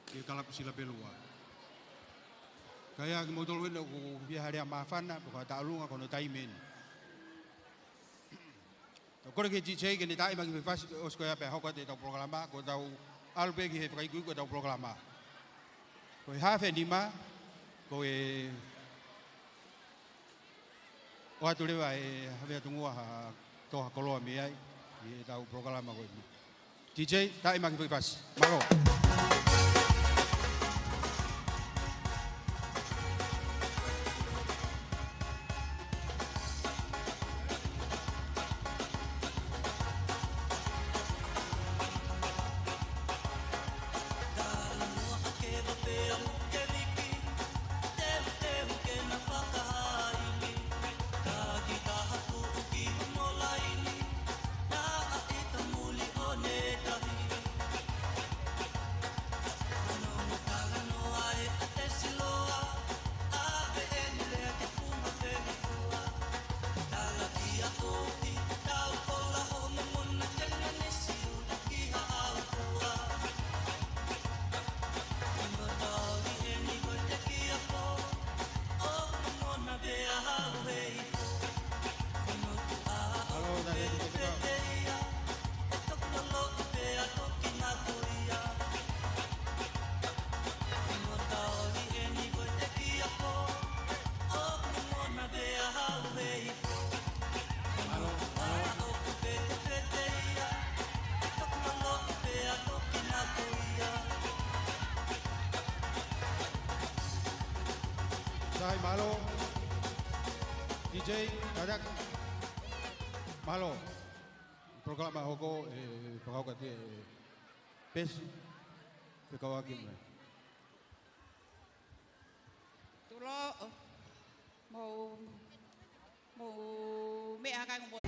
ki he kalapu Silapelua. Ka ʻi ai kimoutolu eni ʻoku ʻi ai ha lea māfana, pe ko ha tauʻolunga, ko hono taimi eni. Tau kole ki he D J ke ne tāʻimaki e foʻi fasi, ʻosi ko ia pea hoko atu ʻetau polokalama, ko ʻetau ʻalu pē ki he fakaikuiku ʻetau polokalama. Ko e haafe nima, ko e ʻoatu leva ʻe Havea Tungua ha toʻa koloa mei ai, ʻi heʻetau polokalama ko eni. D J, tāʻimaki e foʻi fasi. Mālō. Sai, mālō. D J, Kadak. Mālō. Polokalama hoko, ʻe fakahoko atu ʻe Pesi. Fekauʻaki mai. Tulo, mou, mou meʻa hake mo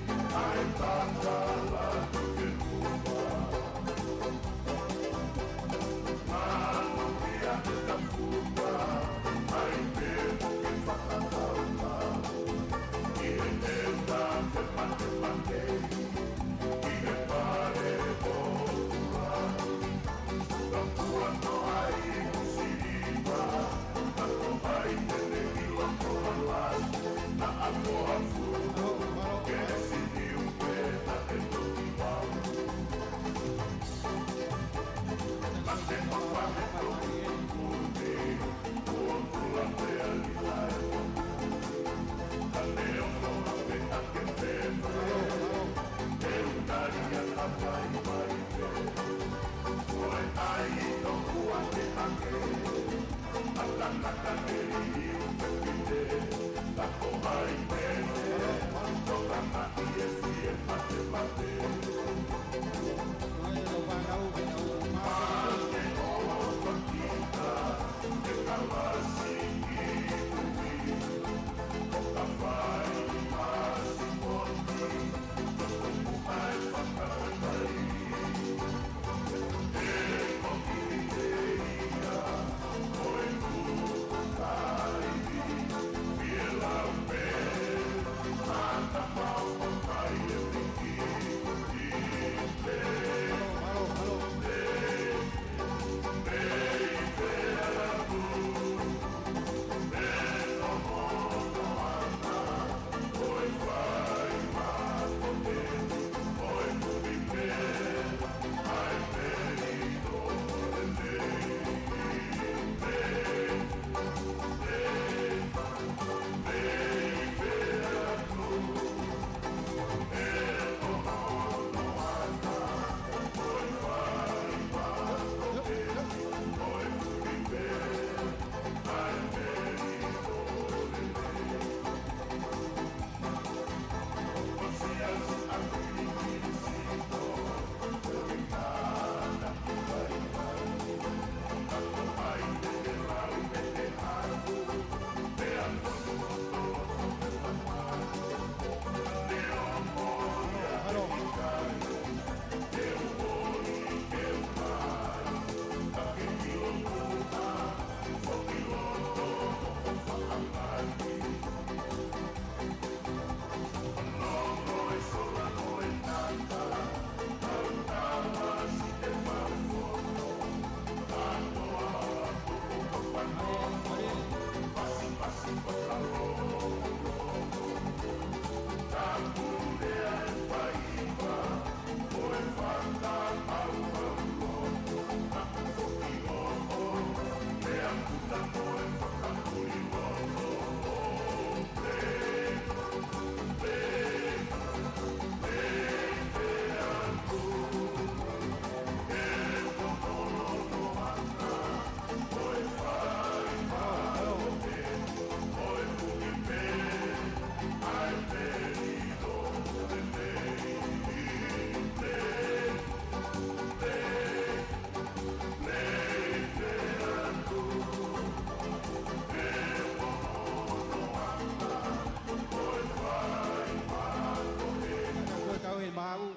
Ko e kau he maʻu.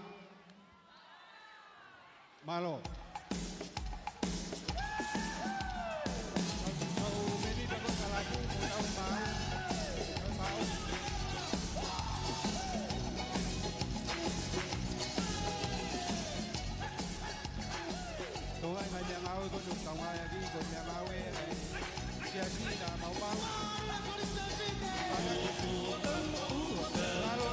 Mālō. Kau mēmipa ko e kalapu, ko e kau maʻu. Kau maʻu. Tō ai ngaahi meʻangāue ko eni ʻoku tau ngāueʻaki, ko e meʻangāue ʻa e Siasi ʻa Maumau. Mālō.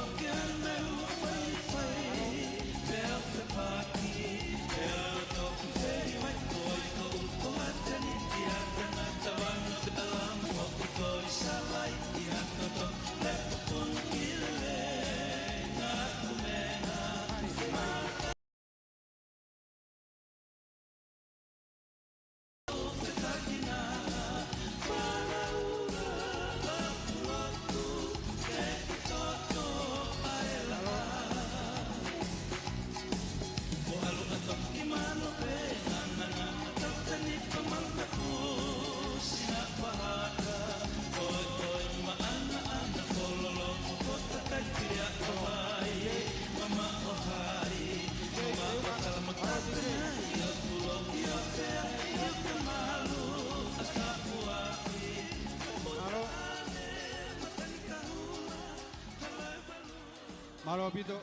Mālō ʻaupito.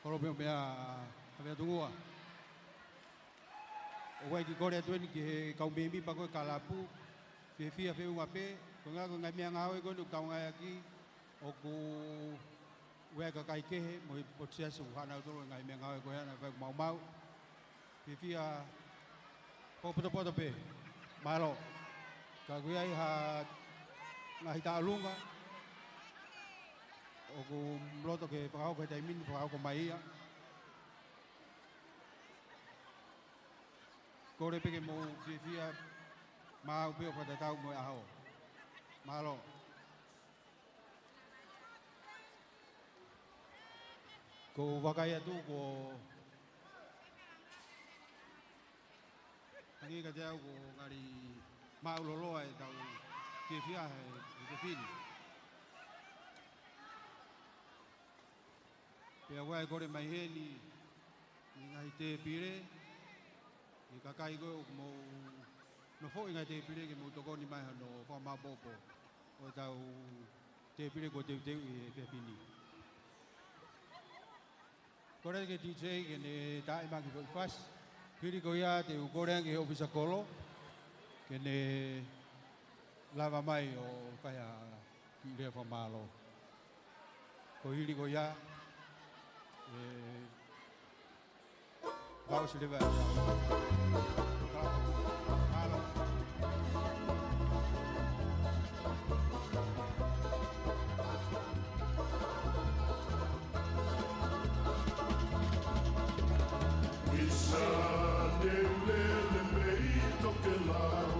Kolope o mea, a, a mea tungua. ʻOku ʻai ke kole atu eni ki he kau mēmipa ko e kalapu. Fiefia feʻunga pē, ko e ngaahi, ko e ngaahi meʻangāue ko eni ʻoku tau ngāueʻaki, ʻoku ʻi ai e kakai kehe, mo e potu Siasi ʻoku haʻanau tolo e ngaahi meʻangāue ko ia naʻe fai ʻe Maumau. Fiefia fakapotopoto pē, mālō. Ka ʻoku ʻi ai ha ngaahi tauʻolunga, ʻoku ou loto ke fakahoko he taimi ni, fakahoko mai ia. Kole pē ke mou fiefia Maʻu pē ʻo fakatatau mo e ʻaho. Mālō. Ko u vakai atu ko hangē kiate au ko e ngali māʻulōloa ʻetau fiefia he, he fefine. Pea ʻoku ʻi ai e kole mai heni, ʻi he ngaahi tēpile, ʻi he kakai ko ē ʻoku mou nofoʻi ngaahi tēpile ke mou tokoni mai hono fakamāʻopoʻopo ʻo ʻetau tēpile kuo teuteuʻi he efiafi ni. Kole ki he D J ke ne taʻimaki foʻi fasi. Hili ko ia te u kole ange ki he ʻōfisa kolo ke ne lava mai ʻo fai ha kiʻi lea fakamālō. Ko hili ko ia, ē, vau si leva. Mālō. Isa, ne u lele mei Tokelau,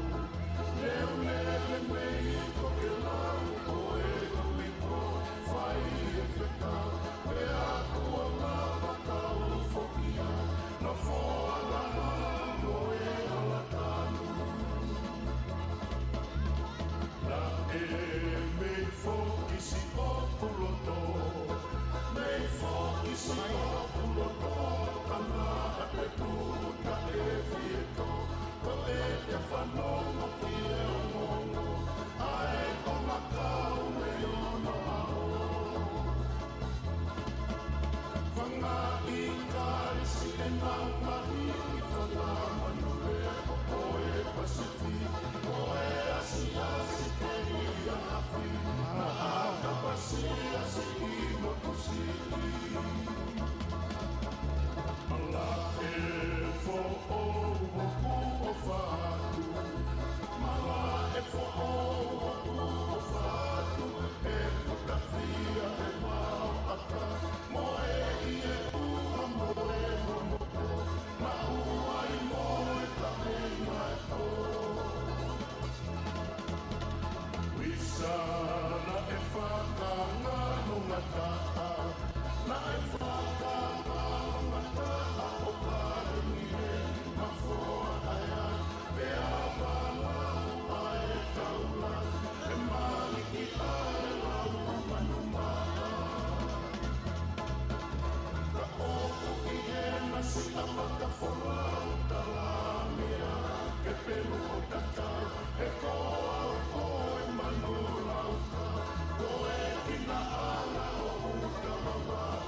ne u lele mei Tokelau, ko e ʻuhi ko e fai e fekau, pea kuo lava kau foki ai, nofo ala mo e ala tanu. Naʻe mei foki siʻoku loto, mei foki siʻoku loto, ka naʻe tuʻu taʻe fie tō, ko e te fanongo ki he ongoongo ʻa e konga kau mei onoʻaho. Fangaʻi Kalisi e ngaahi fanga manu lea ʻo e Pasifiki, ʻo e asiasi telia afi, naʻa ta pasiasi ʻi motu siʻi. Malaʻe foʻou ʻoku ʻofa atu, malaʻe foʻou ʻoku ʻofa atu, ʻe kutafia e vao ʻaka, mo e ʻi e ʻuha mo e momoko, maʻu ai mo e kaveinga e tō. Isa, naʻe fakaangalongataʻa, naʻe fakaangalongataʻa ʻo Kalisi he mafoa ʻa e ai, pea pala ʻa e taula, e maliki ʻa e lau manu maʻa. Ka ʻoku ʻi hena siʻa maka folau tala meʻa, ke pelu ʻo tata, he ko au ko e manu lauka, ko e kinaʻala ʻo ʻuta vavau.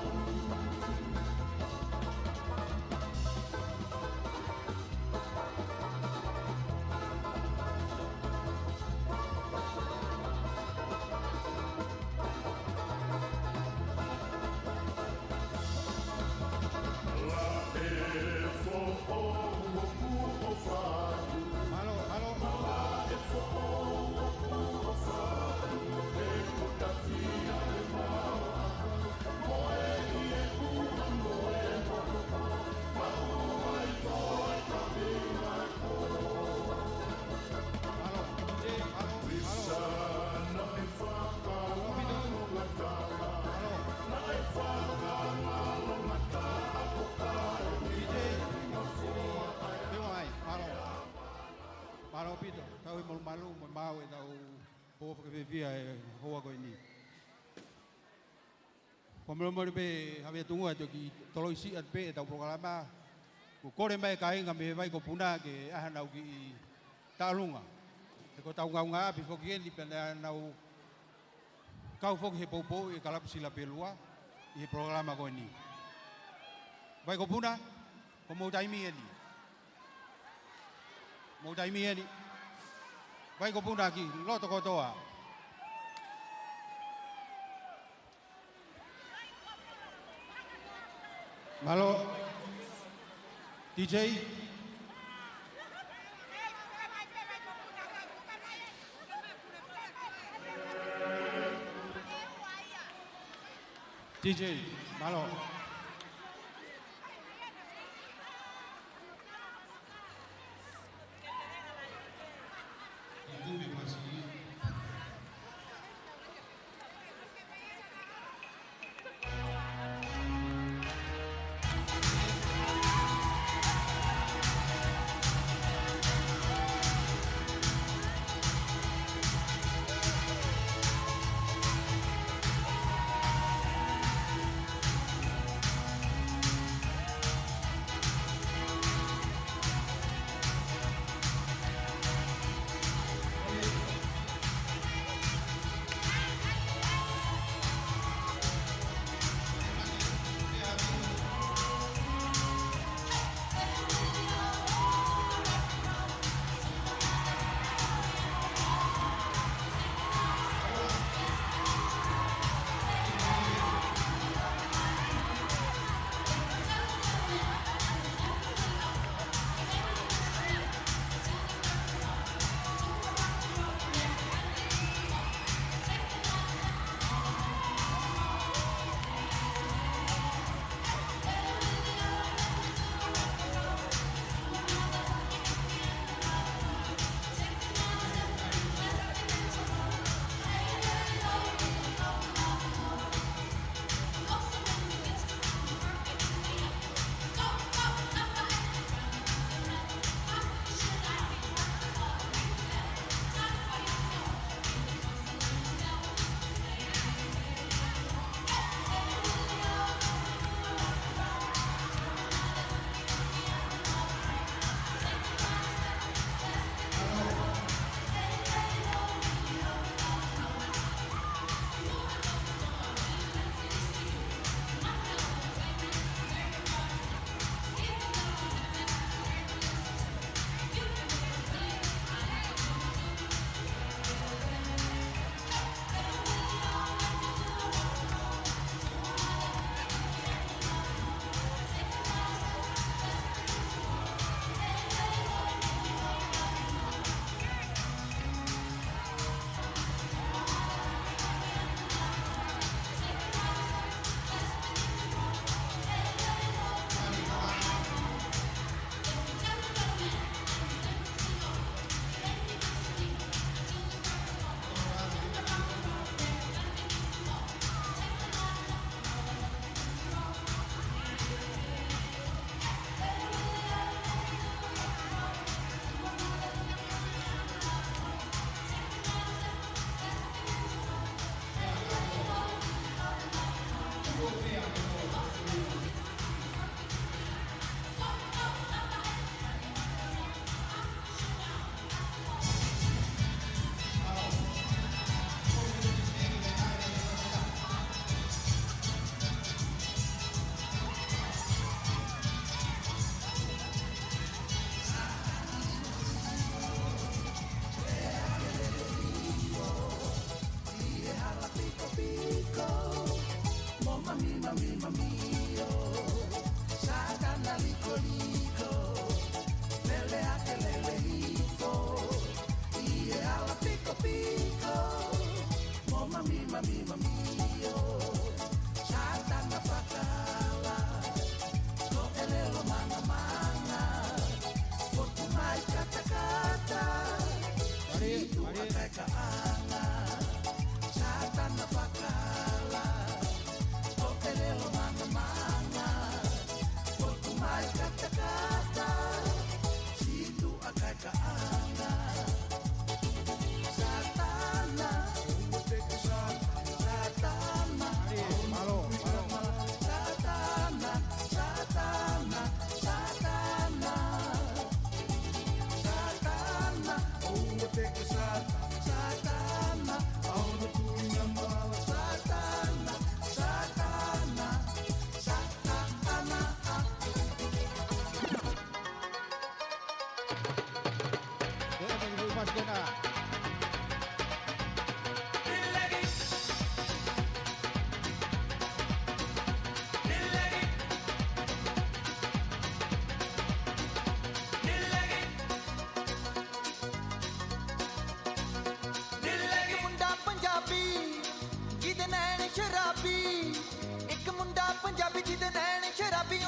Mālō, mālō. Mālō, mālō, mālō. Mālō. Mālō, Pita, tau ʻi malumalu, mo maʻu ʻetau pō fakafiefia he houa ko eni. Fakamolemole pē Havea Tungua, toki toloi siʻi atu pē ʻetau polokalama. Kuo kole mai e kāinga mei Vaikopuna ke ʻai haʻanau kiʻi tālunga. He ko ʻetau ngaungaʻapi foki eni pea naʻa nau kau foki he poupouʻi e kalapu Silapelua ʻi he polokalama ko eni. Vaikopuna, ko homou taimi eni. Mou taimi eni. Vaikopuna ki loto kotoa. Mālō. D J. D J, mālō.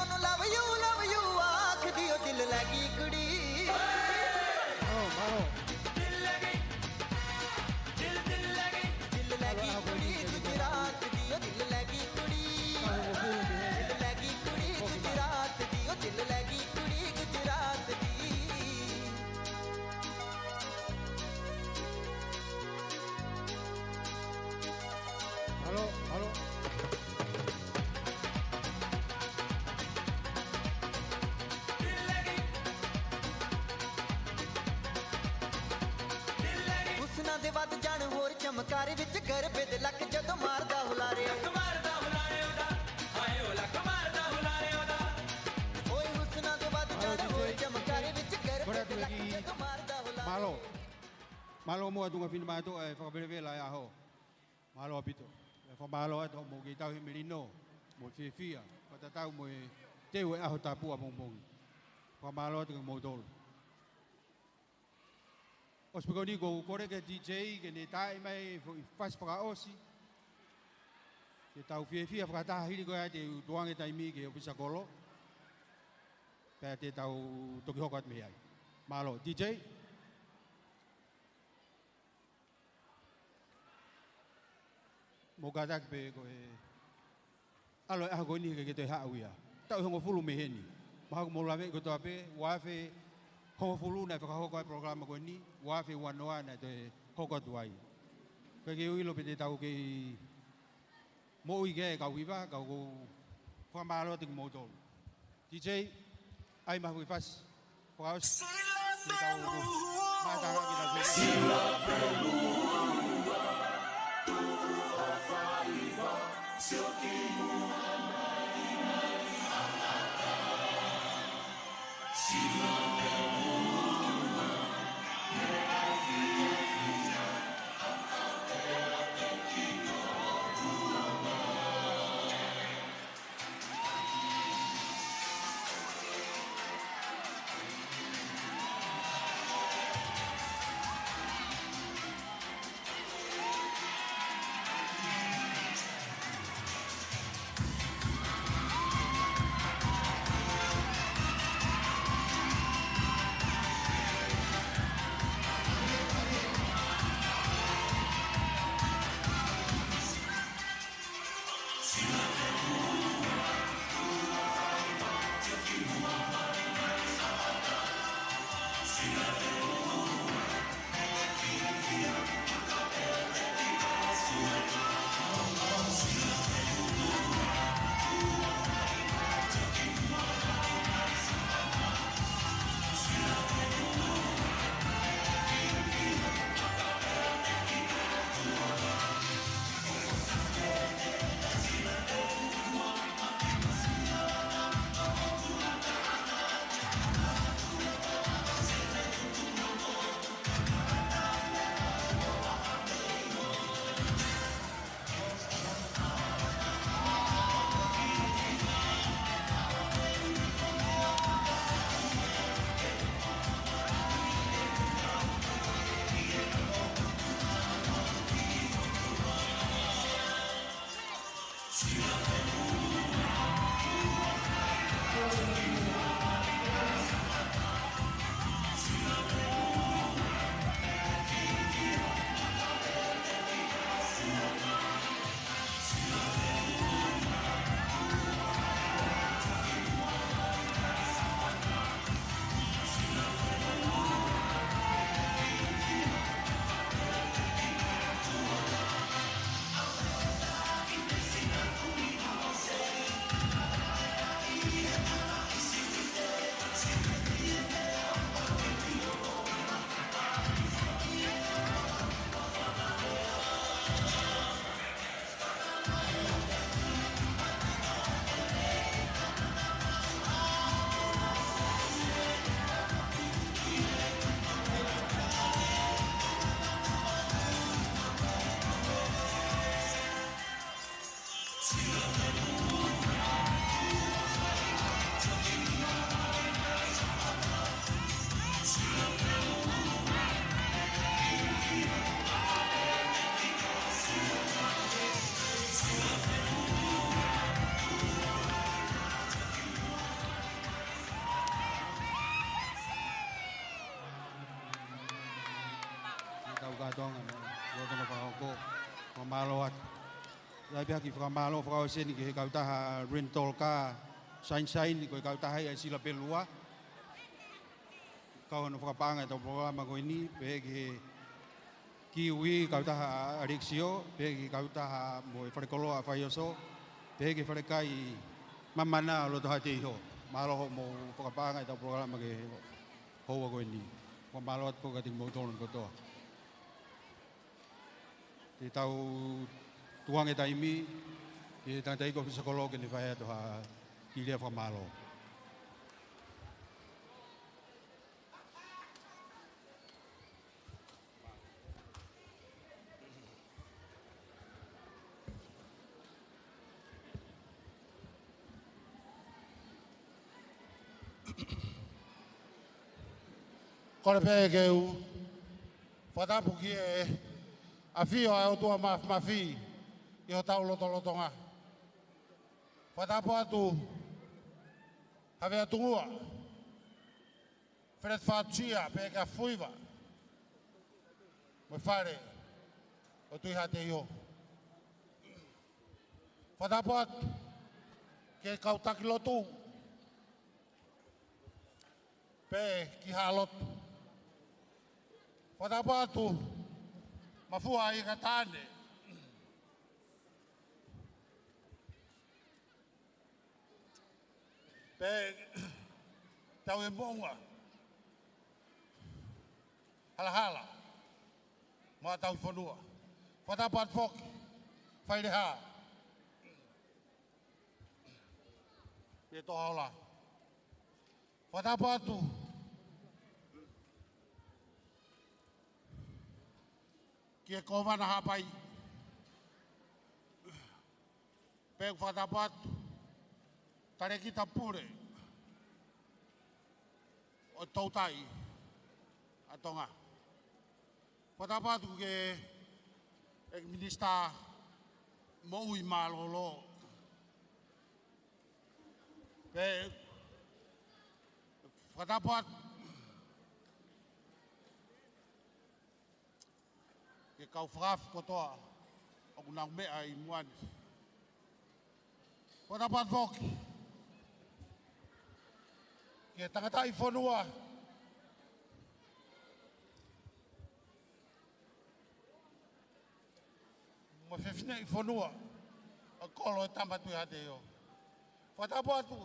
Love you, love you, ākidi ʻo dil lagi kuri. Mālō, mālō. Dil lagi, dil, dil lagi, dil lagi kuri, Gujarat di, ʻo dil lagi kuri. Dil lagi kuri, Gujarat di, ʻo dil lagi kuri, Gujarat di. Mālō, mālō. حسناں دے ود جان ہور چمکارے وچ گربے دے لک جدوں ماردا ہلارے۔ لک ماردا ہلارے اودا، ہائے او لک ماردا ہلارے اودا۔ اوئي حسناں دي وڌ ڄاڻ هوءِ چمڪاري وچ گربي لک جدو ماردا هلاري. Mālō. Mālō muʻa Tuʻunga Finemātuʻa e fakavelavela e ʻaho. Mālō ʻaupito. ʻE fakamālō atu hoʻomou kei tauhi e melino mo e fiefia, fakatatau mo e teu e ʻaho tāpuaki ʻamomohi. Fakamālō atu kimoutolu. ʻOsi pē ko eni ʻoku ou kole ki he D J ke ne taaʻi mai e foʻi fasi fakaʻosi. Ke tau fiefia fakataha hili ko ia te u tukuange taimi ki he ʻōfisa kolo. Pea te tau toki hoko atu mei ai. Mālō, D J. Mou kātaki pē ko e ʻalu e ʻaho ko eni ke ke toe haʻu ia. Taʻu ʻe hongofulu mei heni. Mahalo kuo mou laveʻi kotoa pē, ua afe hongofulu naʻe fakahoko ai e polokalama ko eni, ua afe ua noa naʻe toe hoko atu ai. Ko e ke u ʻilo pe te tau kei moʻui ki ai e kau hiva, ka ʻoku ou fakamālō atu kimoutolu. D J, ʻai mai ha foʻi fasi fakaʻosi. Ke tau mātā ki he Lolotonga fakahoko. Fakamālō atu. Lahi pē ha kiʻi fakamālō fakaʻosi eni ki he kautaha rental car, Sunshine, ko e kautaha ia ʻa Sila Pelua. Kau hono fakapaʻanga ʻetau polokalama ko eni, pehē ki he Kiwi, kautaha ʻa Alexio, pehē ki he kautaha mo e falekoloa ʻa Faioso, pehē ki he falekai Mamana ʻo loto Haʻateiho. Mālō hoʻomou fakapaʻanga ʻetau polokalama ki he houa ko eni. Fakamālō atu foki kiate kimoutolu kotoa. Te tau tuku ange taimi ki he tangataʻeiki ʻōfisa kolo ke ne fai atu ha kiʻi lea fakamālō. Kole pē ke u fakatapu ki he ʻafio ʻa e ʻOtua Māfimafi ʻi hotau lotolotonga. Fakatapu atu Havea Tungua, Feleti Fatusia, pehē kia Fuiva, mo e fale ʻo Tui Haʻateiho. Fakatapu atu ki he kau taki lotu, pehē ki Haʻalotu. Fakatapu atu Mafua ʻi Kataane. Pehē Tauʻi Moʻunga, Halahala, mo Tauʻi Fonua. Fakatapu atu foki Faileha, pehē Tohaola. Fakatapu atu ki he Kōvana Haʻapai, pehē ʻeku fakatapu atu Talēkita Pule ʻo e Toutai ʻa Tonga. Fakatapu atu ki he ʻEiki Minisitā Moʻui Mālōlō, pehē fakatapu atu ki he kau fakaafe kotoa ʻoku nau meʻa ʻi muʻa ni. Fakatapu atu foki ki he tangataʻi fonua mo e fefineʻi fonua ʻo e kolo ʻo e Tama Tui Haʻateiho. Fakatapu atu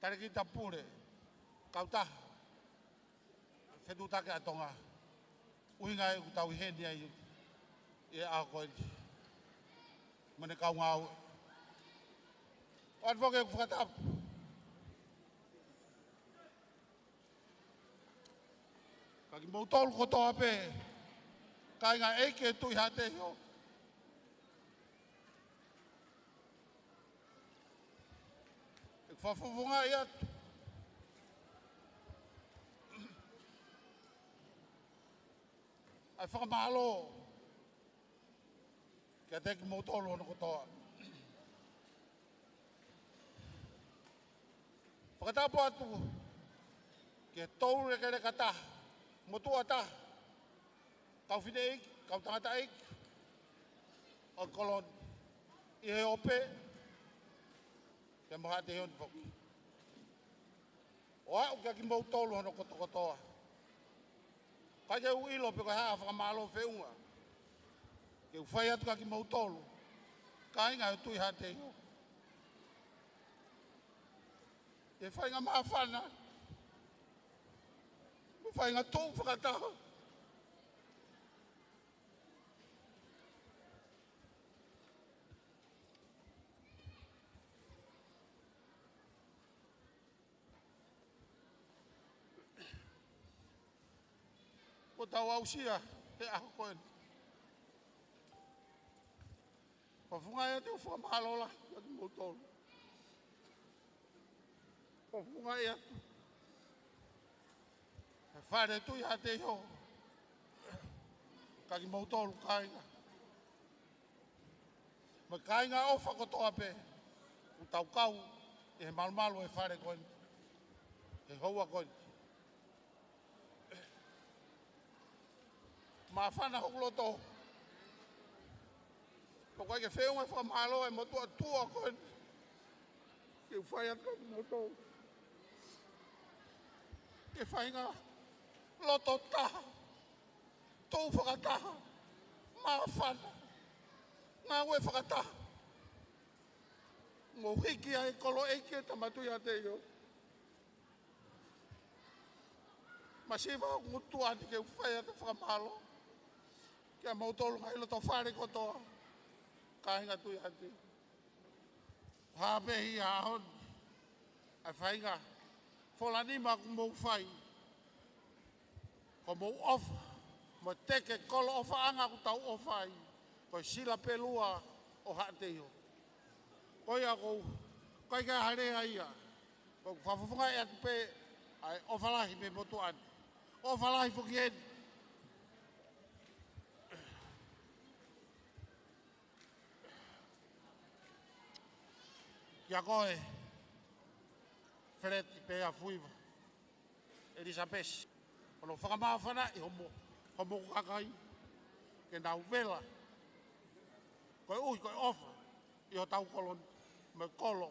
Talēkita Pule, kautaha fetuʻutaki ʻa Tonga, ʻuhinga ia ʻoku tau ʻi heni ai ʻi he ʻaho ko eni, mo ʻene kau ngāue. ʻOatu foki ʻeku fakatapu kia kimoutolu kotoa pē, kāinga ʻeiki ʻo e Tui Haʻateiho. ʻEku fakafofongaʻi atu ʻa e fakamālō kiate kimoutolu hono kotoa. Fakatapu atu ki he toulekeleka taha, motuʻa taha, kau fineʻeiki, kau tangataʻeiki ʻo e kolo ni ʻi he ope, pea mo Haʻateiho ni foki. ʻO aʻu kia kimoutolu hono kotokotoa. ʻIkai ke u ʻilo pe ko e hā ha fakamālō feʻunga ke u fai atu kia kimoutolu, kāinga ʻo e Tui Haʻateiho, he faʻahinga māfana mo e faʻahinga tuʻu fakataha. Kuo tau aʻusia he ʻaho ko eni. Fakafofongaʻi atu ʻeku fakamālō lahi kiate kimoutolu. Fakafofongaʻi atu ʻa e Fale Tui Haʻateiho kia kimoutolu kāinga, mo e kāinga ʻofa kotoa pē ʻoku tau kau ʻi he malumalu ʻo e fale ko eni he houa ko eni. Māfana hoku loto. Pea ʻoku ʻikai ke feʻunga e fakamālō ʻa e motuʻa tuʻa ko eni ke u fai atu kiate kimoutolu. Ke fai ha loto taha, tuʻu fakataha, māfana, ngāue fakataha, mo hiki ai e kolo ʻeiki ʻa e Tama Tuihaʻateio. Masiva hoku ngutu ʻaʻaku ke u fai atu e fakamālō kiate kimoutolu ngaahi loto fale kotoa, kāinga Tuihaʻateio. Hā pē ia ʻaho ni ʻa e faʻahinga folanima kuo mou fai. Ko hoʻomou ʻofa, mo e teke kolo ʻofaʻanga kuo tau ʻofa ai, ko e Sila Pelua ʻo Haʻateio. Ko ia ʻoku ou, ʻikai ke ʻi ai ha lea ia. ʻOku ou fakafofongaʻi atu pē ʻa e ʻofa lahi mei he motuʻa ni. ʻOfa lahi foki eni kiate koe, Feleti Peafuiva, ʻElisapesi, hono fakamāfanaʻi hoʻomou, hoʻomou kakai ke nau vela koeʻuhi ko e ʻofa ʻi hotau kolo ni mo e kolo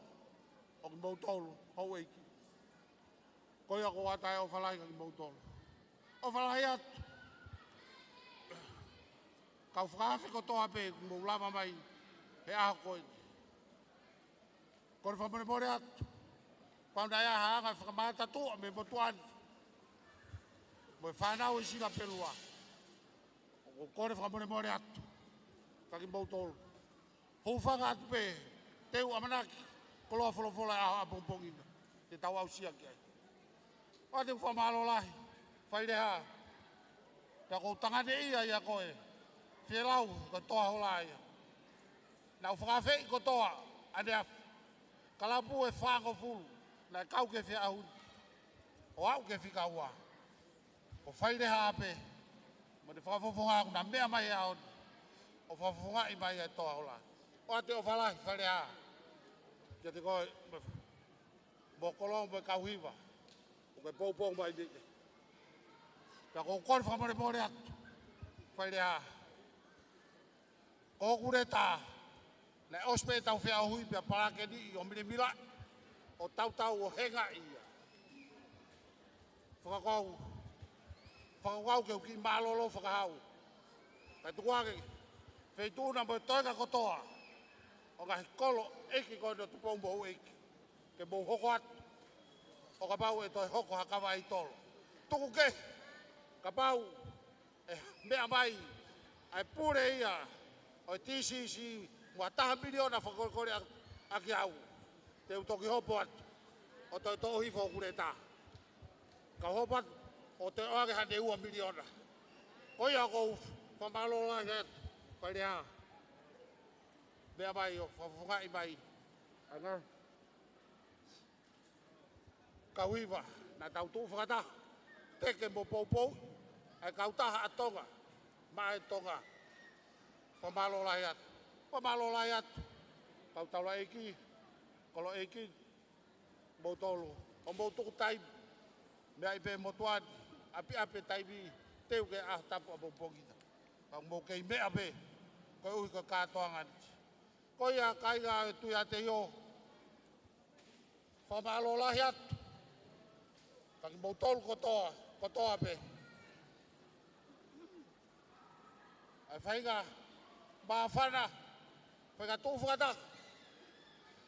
ʻo kimoutolu houʻeiki. Ko ia ʻoku ou ʻatā e ʻofa lahi kiate kimoutolu. ʻOfa lahi atu. Kau fakaafe kotoa pē kuo mou lava mai he ʻaho ko eni. Kole fakamolemole atu. Kapau naʻe ʻi ai ha anga fakamatatuʻa mei he motuʻa ni mo e fānau ʻo e Sila Pelua, ʻoku ou kole fakamolemole atu kiate kimoutolu. Hūfanga atu pē, te u ʻamanaki, koloa folofola ʻa e ʻaho ʻapongipongi na te tau aʻusia ki ai. ʻOatu e fakamālō lahi, Faileha. Pea ʻoku ou tanganeʻia ia ko e fielau ko e Toa Hola ia. Naʻa ku fakaafeʻi kotoa ʻaneafi kalapu ʻe fāngofulu naʻe kau ki he feʻauhi ni ʻo aʻu ki he fika ua. Ko Faileha pē mo ʻene fakafofonga ʻoku na meʻa mai he ʻaho ni ʻo fakafofongaʻi mai ʻa e Toa Hola. ʻOatu e ʻofa lahi Faileha kiate koe mo e kolo mo e kau hiva ʻoku ke poupou mai ni. Pea ʻoku ou kole fakamolemole atu, Faileha. Ko hoku leta, naʻe ʻosi pē ʻetau feʻauhi pea palakeni ʻo milemila ʻo tautau ʻo hengaʻi ia. Fakakaukau, fakakaukau ke u kiʻi mālōlō fakahaʻu. Kae tuku hake, Feituʻuna mo e toenga kotoa ʻo e ngaahi kolo ʻeiki ko eni ʻo Tupou mo Houʻeiki, ke mou hoko atu ʻo kapau ʻe toe hoko ha kava ʻi tolo. Tuku kehe, kapau ʻe meʻa mai ʻa e pule ia ʻo e TCC mo ha taha miliona fakakolekole ʻa, ʻaki au, te u toki hopo atu ʻo toe toʻo hifo hoku leta. Kau hopo atu ʻo toe ʻoange haʻane ua miliona. Ko ia ʻoku ou fakamālō lahi atu, Faileha. Meʻa mai ʻo fakafofongaʻi mai ʻa e ngaahi kau hiva naʻa tau tuʻu fakataha, teke mo poupou ʻa e kautaha ʻa Tonga maʻa e Tonga. Fakamālō lahi atu. Fakamālō lahi atu kau taulaʻeiki, kolo ʻeiki, moutolu ʻoku mou tuku taimi, meʻa ai pē motuʻa ni, ʻapiʻapi e taimi, teu ki he ʻaho tapu ʻapongipongi na. Ka mou kei meʻa pē koeʻuhi ko e kātoanga ni. Ko ia kāinga ʻo e Tuihaʻateio, fakamālō lahi atu kiate kimoutolu kotoa, kotoa pē. ʻA e faʻahinga māfana, faʻahinga tuʻu fakataha.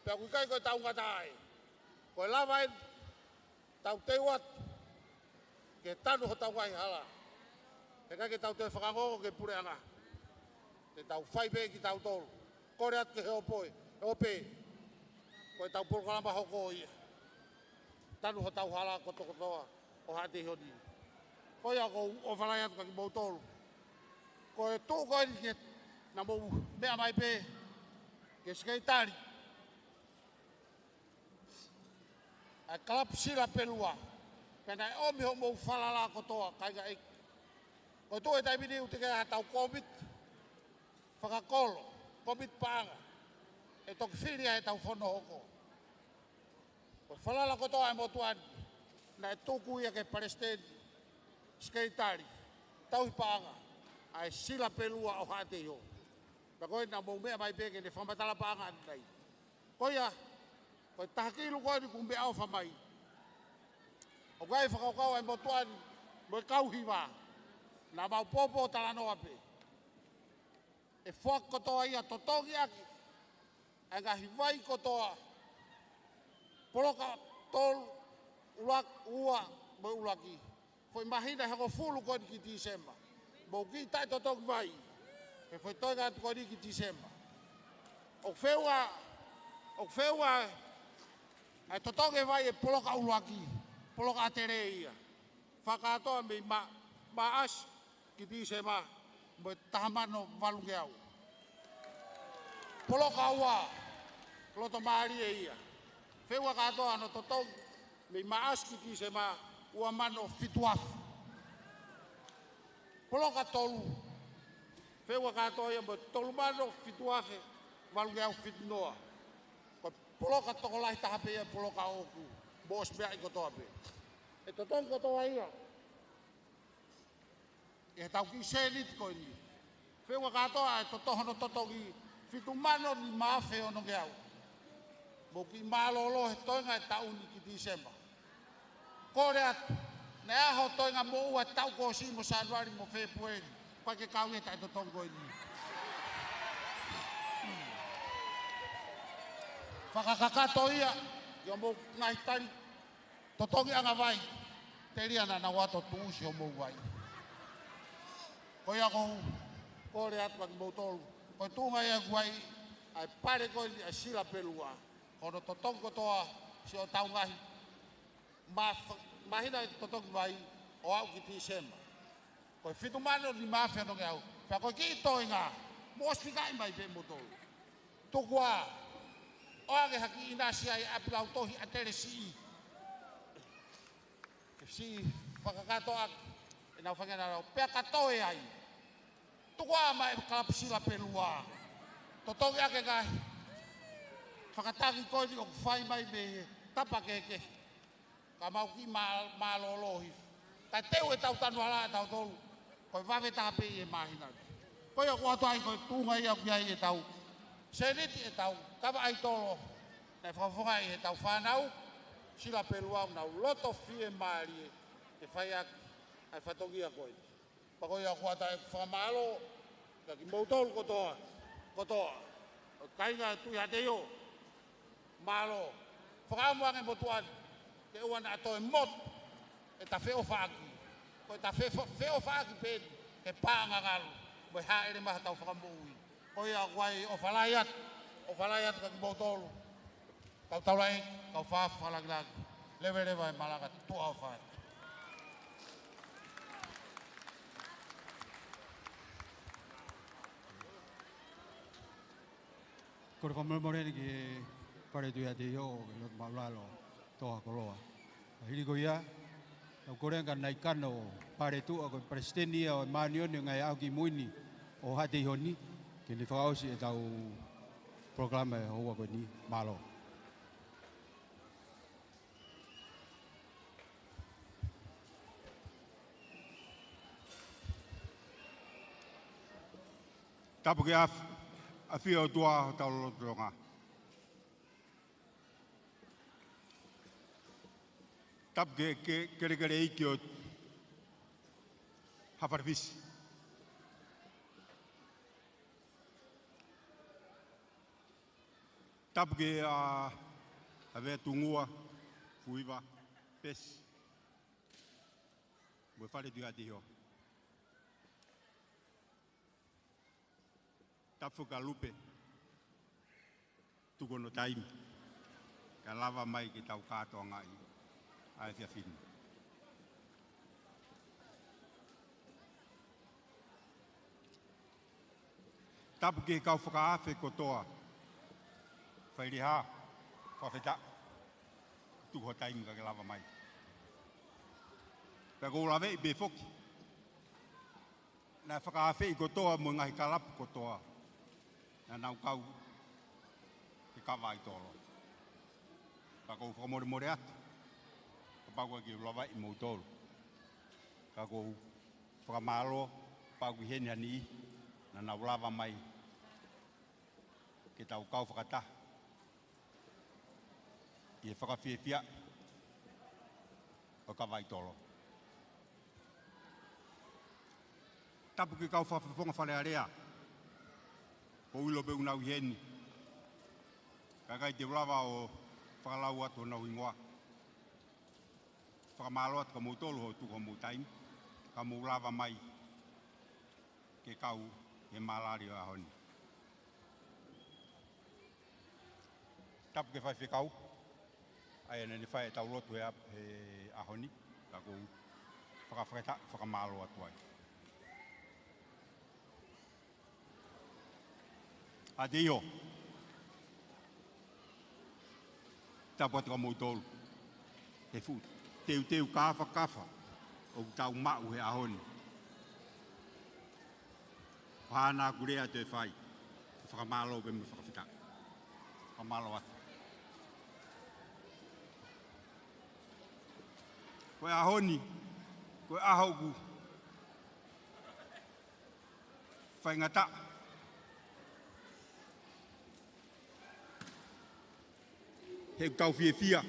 Pea ʻoku ʻikai ko e taungata ai. Ko e lava eni tau teu atu ke tanu hotau ngaahi hala. He ʻikai ke tau toe fakangongo ki he puleʻanga. Te tau fai pē kitautolu. Kole atu ki he ʻope, ʻope. Ko ʻetau polokalama hoko ia. Tanu hotau hala kotokotoa ʻo Haʻateiho ni. Ko ia ʻoku ou ʻofa lahi atu kiate kimoutolu. Ko e tuʻu ko eni ke na mou meʻa mai pē ki he sekelitali ʻa e kalapu Sila Pelua. Pea naʻe ʻomi hoʻomou falala kotoa, kāinga ʻeiki. Ko e tuʻu he taimi ni ʻoku teʻeki ai haʻatau kōmiti fakakolo, kōmiti paʻanga, ʻe toki fili ai ʻetau fono hoko. Ko e falala kotoa ʻa e motuʻa ni, naʻe tuku ia ki he palesiteni, sekelitali, tauhi paʻanga, ʻa e Sila Pelua ʻo Haʻateiho. Pea ko ē naʻa mou meʻa mai pē ke ne fakamatala paʻanga ʻanenai. Ko ia, ko e taha kilu ko eni kuo meʻaʻofa mai. ʻOku ʻi ai e fakakaukau ʻa e motuʻa ni mo e kau hiva. Naʻa mau pōpōtalanoa pē. ʻE foaki kotoa ia totongi ʻaki ʻa e ngaahi vai kotoa. Poloka tolu, ʻuluaki, ua, mo e ʻuluaki. Foʻi māhina ʻe hongofulu ko eni ki Tīsema. Mou kiʻi taʻetotongi vai he foʻi toenga atu ko eni ki Tīsema. ʻOku feʻunga, ʻoku feʻunga ʻa e totongi e vai ʻi he poloka ʻuluaki, poloka ʻa Tele ia. Fakakātoa mei Mā-, Māʻasi ki Tīsema mo e taha mano valungeau. Poloka ua, loto mālie ia. Feʻunga kātoa hono totongi mei Māʻasi ki Tīsema, ua mano fitu afe. Poloka tolu, feʻunga kātoa ia mo e tolu mano fitu afe valungeau fitu noa. Ko e poloka tokolahi taha pē ia e poloka ʻoku mou ʻosi meaʻi kotoa pē. ʻE totongi kotoa ia ʻi heʻetau kiʻi sēniti ko eni. Feʻunga kātoa ʻa e toto hono totongi, fitu mano nima afe onongeau. Mou kiʻi mālōlō he toenga e taʻu ni ki Tīsema. Kole atu, naʻe ʻaho toenga moʻua e taʻu kuo ʻosi mo Sānuali mo Fēpueli, ʻoku ʻikai ke kau ia he taʻetotongi ko eni. Fakakakato ia ki hoʻomou ngaahi tali totongiʻanga vai, telia naʻa nau ʻalu ʻo tuʻusi hoʻomou vai. Ko ia ʻoku ou kole atu kia kimoutolu, ko e tuʻunga ia ʻoku ʻi ai ʻa e pale ko eni ʻa e Sila Pelua, ko hono totongi kotoa siʻotau ngaahi mā-, māhina e totongi vai ʻo aʻu ki Tīsema. Ko e fitu mano nima afe onongeau. Pea ko e kiʻi toenga, mou ʻosi fikaʻi mai pē moutolu. Tuku ā, ʻoange ha kiʻi ʻinasi ai ʻa e ʻapi lautohi ʻa Tele Siʻi. Ke siʻi fakakātoa ʻenau fanga nau. Pea ka toe ai, tuku ā mai e kalapu Sila Pelua. Totongi ʻaki e ngaahi fakatangi ko eni ʻoku fai mai mei he tapa kehekehe. Ka mau kiʻi mā-, mālōlō hifo. Kae teu ʻetau tanu hala ʻatautolu. Ko e vave taha pē ʻi he māhina ni. Ko ia ʻoku ʻoatu ai ko e tuʻunga ia ʻoku ʻi ai ʻetau sēniti, ʻetau kava ʻaitolo. Naʻe fakafofongaʻi ʻe heʻetau fānau, Sila Pelua, ʻoku nau loto fiemālie ke fai ʻaki ʻa e fatongia ko eni. Pea ko ia ʻoku ʻoatu ai e fakamālō kia kimoutolu kotoa, kotoa. ʻO kāinga Tuʻi Haʻateiho, mālō. Fakaʻamu ange motuʻa ni, ke ʻoua naʻa toe motu ʻeta feʻofaʻaki. Ko ʻeta fe-, feʻofaʻaki pē eni he paʻanga ngalu mo e hāʻele mai hotau Fakamoʻui. Ko ia ʻoku ou ʻofa lahi atu, ʻofa lahi atu kia kimoutolu. Kau taulaʻeiki, kau fakafofonga lāngilangi, leveleva e malanga, tuʻa ʻofa atu. Kole fakamolemole eni ki he Fale Tuʻi Haʻateiho ʻo ke loto māʻulalo, toʻa koloa. Ka hili ko ia, ʻoku ou kole ange kia Naikano Paletuʻa, ko e palesiteni ia ʻo e māʻoniʻoni ʻo e ngaahi ʻaho kimuʻa ni ʻo Haʻateiho ni, ke ne fakaʻosi ʻetau polokalama he houa ko eni. Mālō. Tapu ke ʻaf-, ʻafio ʻOtua ʻi hotau lotolotonga. Tapu ke, ke, kelekele iiki ʻo Hafale Fisi. Tapu ke, ʻa, ʻa Vea Tungua, Fuiva, Pesi, mo e Fale Tuʻi Haʻateiho. Tapu kia Lupe, tuku hono taimi, kae lava mai ke tau kātoangaʻi ʻa e efiafi ni. Tapu ki he kau fakaafe kotoa, Failihā, fakafetaʻi, tuku ho taimi kae ke lava mai. Pea ʻoku ou laveʻi pē foki, naʻe fakaafeʻi kotoa mo e ngaahi kalapu kotoa naʻa nau kau he kava ʻaitolo. Pea ʻoku ou fakamolemole atu kapau ʻoku ʻikai ke u lavaʻi moutolu. Ka ʻoku ou fakamālō Pau ki heni ha niʻihi naʻa nau lava mai ke tau kau fakataha ʻi he fakafiefia ʻo e kavaitolo. Tapu ki he kau fakafofonga Fale Alea, ʻoku ou ʻilo pē ʻoku nau ʻi heni. Ka ʻikai te u lava ʻo fakalau atu honau hingoa. Fakamālō atu kia moutolu hoʻo tuku homou taimi, ka mou lava mai ke kau he malali ʻo e ʻaho ni. Tapu ki he faifekau, ʻa ia naʻa ne fai ʻetau lotu he ʻa-, he ʻaho ni, ka ʻoku ou fakafeta-, fakamālō atu ai. ʻA te io. Tapu atu kia moutolu he fuʻu teuteu kāfakafa ʻoku tau maʻu he ʻaho ni. Ko haʻana ʻaku lea ʻe toe fai, ko e fakamālō pē mo e fakafetaʻi. Fakamālō atu. Ko e ʻaho ni, ko e ʻaho ʻoku faingataʻa. He ʻoku tau fiefia,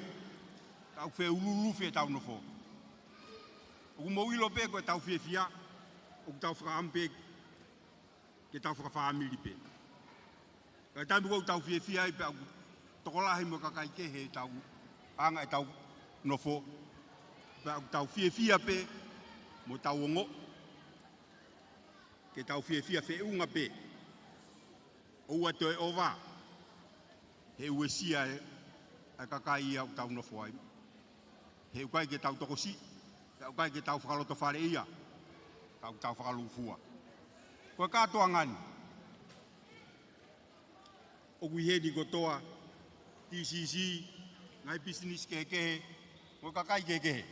tau feulufi ʻetau nofo. ʻOku mou ʻilo pē ko ʻetau fiefia, ʻoku tau fakaʻamu pē ke tau fakafāmili pē. Ka ʻi he taimi ʻoku tau fiefia ai pea ʻoku tokolahi mo e kakai kehe ʻetau anga ʻetau nofo. Pea ʻoku tau fiefia pē mo tau ongo. Ke tau fiefia feʻunga pē. ʻOua toe ʻova. He uesia e, e kakai ia ʻoku tau nofo ai. He ʻoku ʻikai ke tau tokosiʻi. He ʻoku ʻikai ke tau fakalotofaleʻia. Ka ʻoku tau fakalūkufua. Ko e kātoanga ni ʻoku ʻi heni kotoa, T C C, ngaahi pisinisi kehekehe, mo e kakai kehekehe.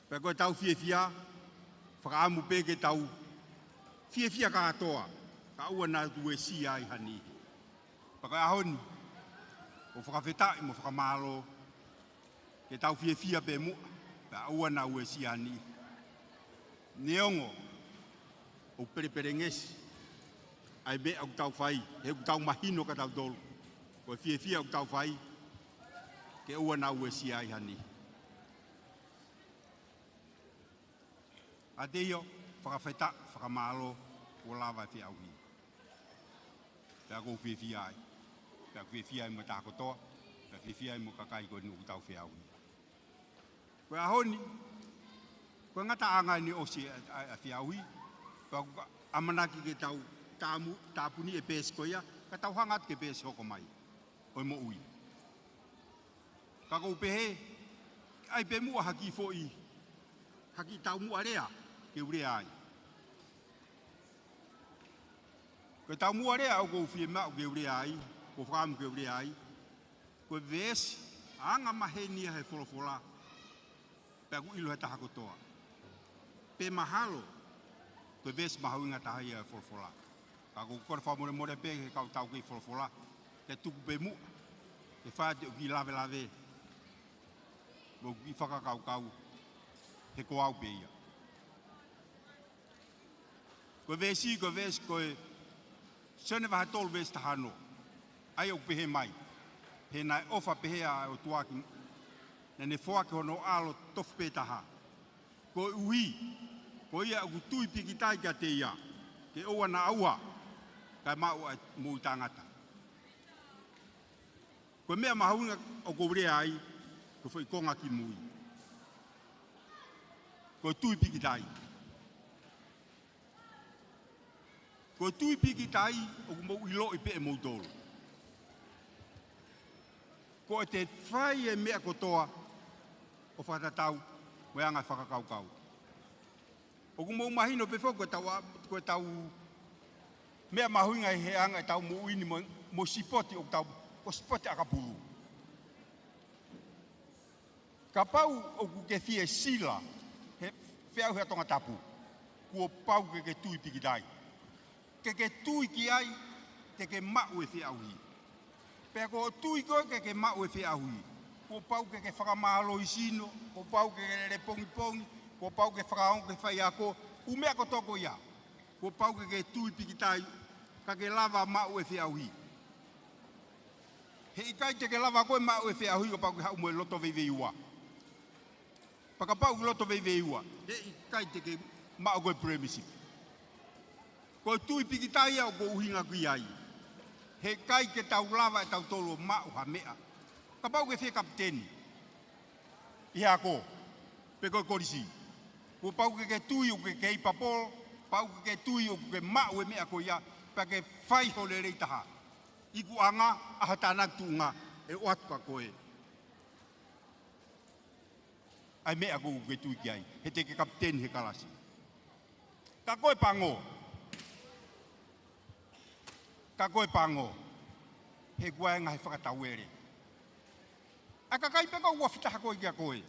Pea ko ʻetau fiefia, fakaʻamu pē ke tau fiefia kātoa, ka ʻoua naʻa uesia ai ha niʻihi. Pea ko e ʻaho ni, ʻoku fakafetaʻi mo fakamālō, ke tau fiefia pē muʻa, pea ʻoua naʻa uesia ha niʻihi. Neongo ʻoku pelepelengesi ʻa e meʻa ʻoku tau fai, he ʻoku tau mahino kia tautolu ko e fiefia ʻoku tau fai, ke ʻoua naʻa uesia ai ha niʻihi. ʻA te io, fakafetaʻi, fakamālō, kuo lava e feʻauhi. Pea ʻoku ou fiefia ai. Pea ʻoku ou fiefia ai mo e taha kotoa. Pea fiefia ai mo e kakai ko eni ʻoku tau feʻauhi. Ko e ʻaho ni, ko e ngataʻanga eni ʻosi ʻa, ʻa, ʻa e feʻauhi. Pea ʻoku ʻamanaki ke tau tāmu-, tāpuni e peesi ko ia, ka tau hanga atu ki he peesi hoko mai ʻo e moʻui. Ka ʻoku ou pehē, ʻai pē muʻa ha kiʻi foʻi, ha kiʻi taumuʻa lea, ke u lea ai. Ko e taumuʻa lea ʻoku ou fiemaʻu ke u lea ai, ʻoku ou fakaʻamu ke u lea ai. Ko e veesi, anga maheni ia he folofola, pea ʻoku ʻilo he taha kotoa. Pe mahalo, ko e veesi mahuʻinga taha ia he folofola. Ka ʻoku ou kole fakamolemole pē ki he kau taukei folofola, ke tuku pē muʻa, ke fai atu e kiʻi lavelave, mo e kiʻi fakakaukau, he ko au pē ia. Ko e veesi, ko e veesi, ko e Sione vahe tolu veesi taha ono. ʻA ia ʻoku pehē mai. He naʻe ʻofa pehē ʻa e ʻOtua ki, naʻa ne foaki hono ʻAlo tofu pē taha. Koeʻuhi, ko ia ʻoku tui pikitai kiate ia, ke ʻoua naʻa ʻauha, kae maʻu ʻa e moʻui taʻengata. Ko e meʻa mahuʻinga ʻoku ou lea ai, ko e foʻi konga kimui. Ko e tui pikitai. Ko e tui pikitai ʻoku mou ʻiloʻi pē ʻe moutolu. Ko ʻete fai e meʻa kotoa ʻo fakatatau mo e anga e fakakaukau. ʻOku mou mahino pē foki ko ʻetau a-, ko ʻetau meʻa mahuʻinga ʻi he anga ʻetau moʻui ni mo, mo e sipoti ʻoku tau, ko e sipoti ʻakapulu. Kapau ʻoku ke fie sila he feʻauhi ʻa Tongatapu, kuo pau ke ke tui pikitai. Ke ke tui ki ai, te ke maʻu e feʻauhi. Pea ko hoʻo tui koe ke ke maʻu e feʻauhi, kuo pau ke ke fakamālohisino, kuo pau ke ke lele pongipongi, kuo pau ke fakaongo ki he faiako, ʻū meʻa kotoa ko ia, kuo pau ke ke tui pikitai, ka ke lava maʻu e feʻauhi. He ʻikai te ke lava koe maʻu e feʻauhi, kuo pau ke haʻu mo e loto veiveiua. Pea kapau ke loto veiveiua, he ʻikai te ke maʻu koe premiership. Ko e tui pikitai ia ʻoku ou ʻuhinga ki ai. He ʻikai ke tau lava ʻe tautolu ʻo maʻu ha meʻa. Kapau ke fie kapiteni ʻi he ako, pe ko e kolisi, kuo pau ke ke tui ʻoku ke capable, pau ke ke tui ʻoku ke maʻu e meʻa ko ia, pea ke fai ho lelei taha. Ikuʻanga ʻa ha tānaki tuʻunga ʻe ʻoatu kia koe ʻa e meʻa ʻoku ke tui ki ai, he te ke kapiteni he kalasi. Ka ko e pango. Ka ko e pango. He kuo ʻi ai e ngaahi fakatauele. ʻA e kakai pē ʻoku ʻofa taha koe kia koe,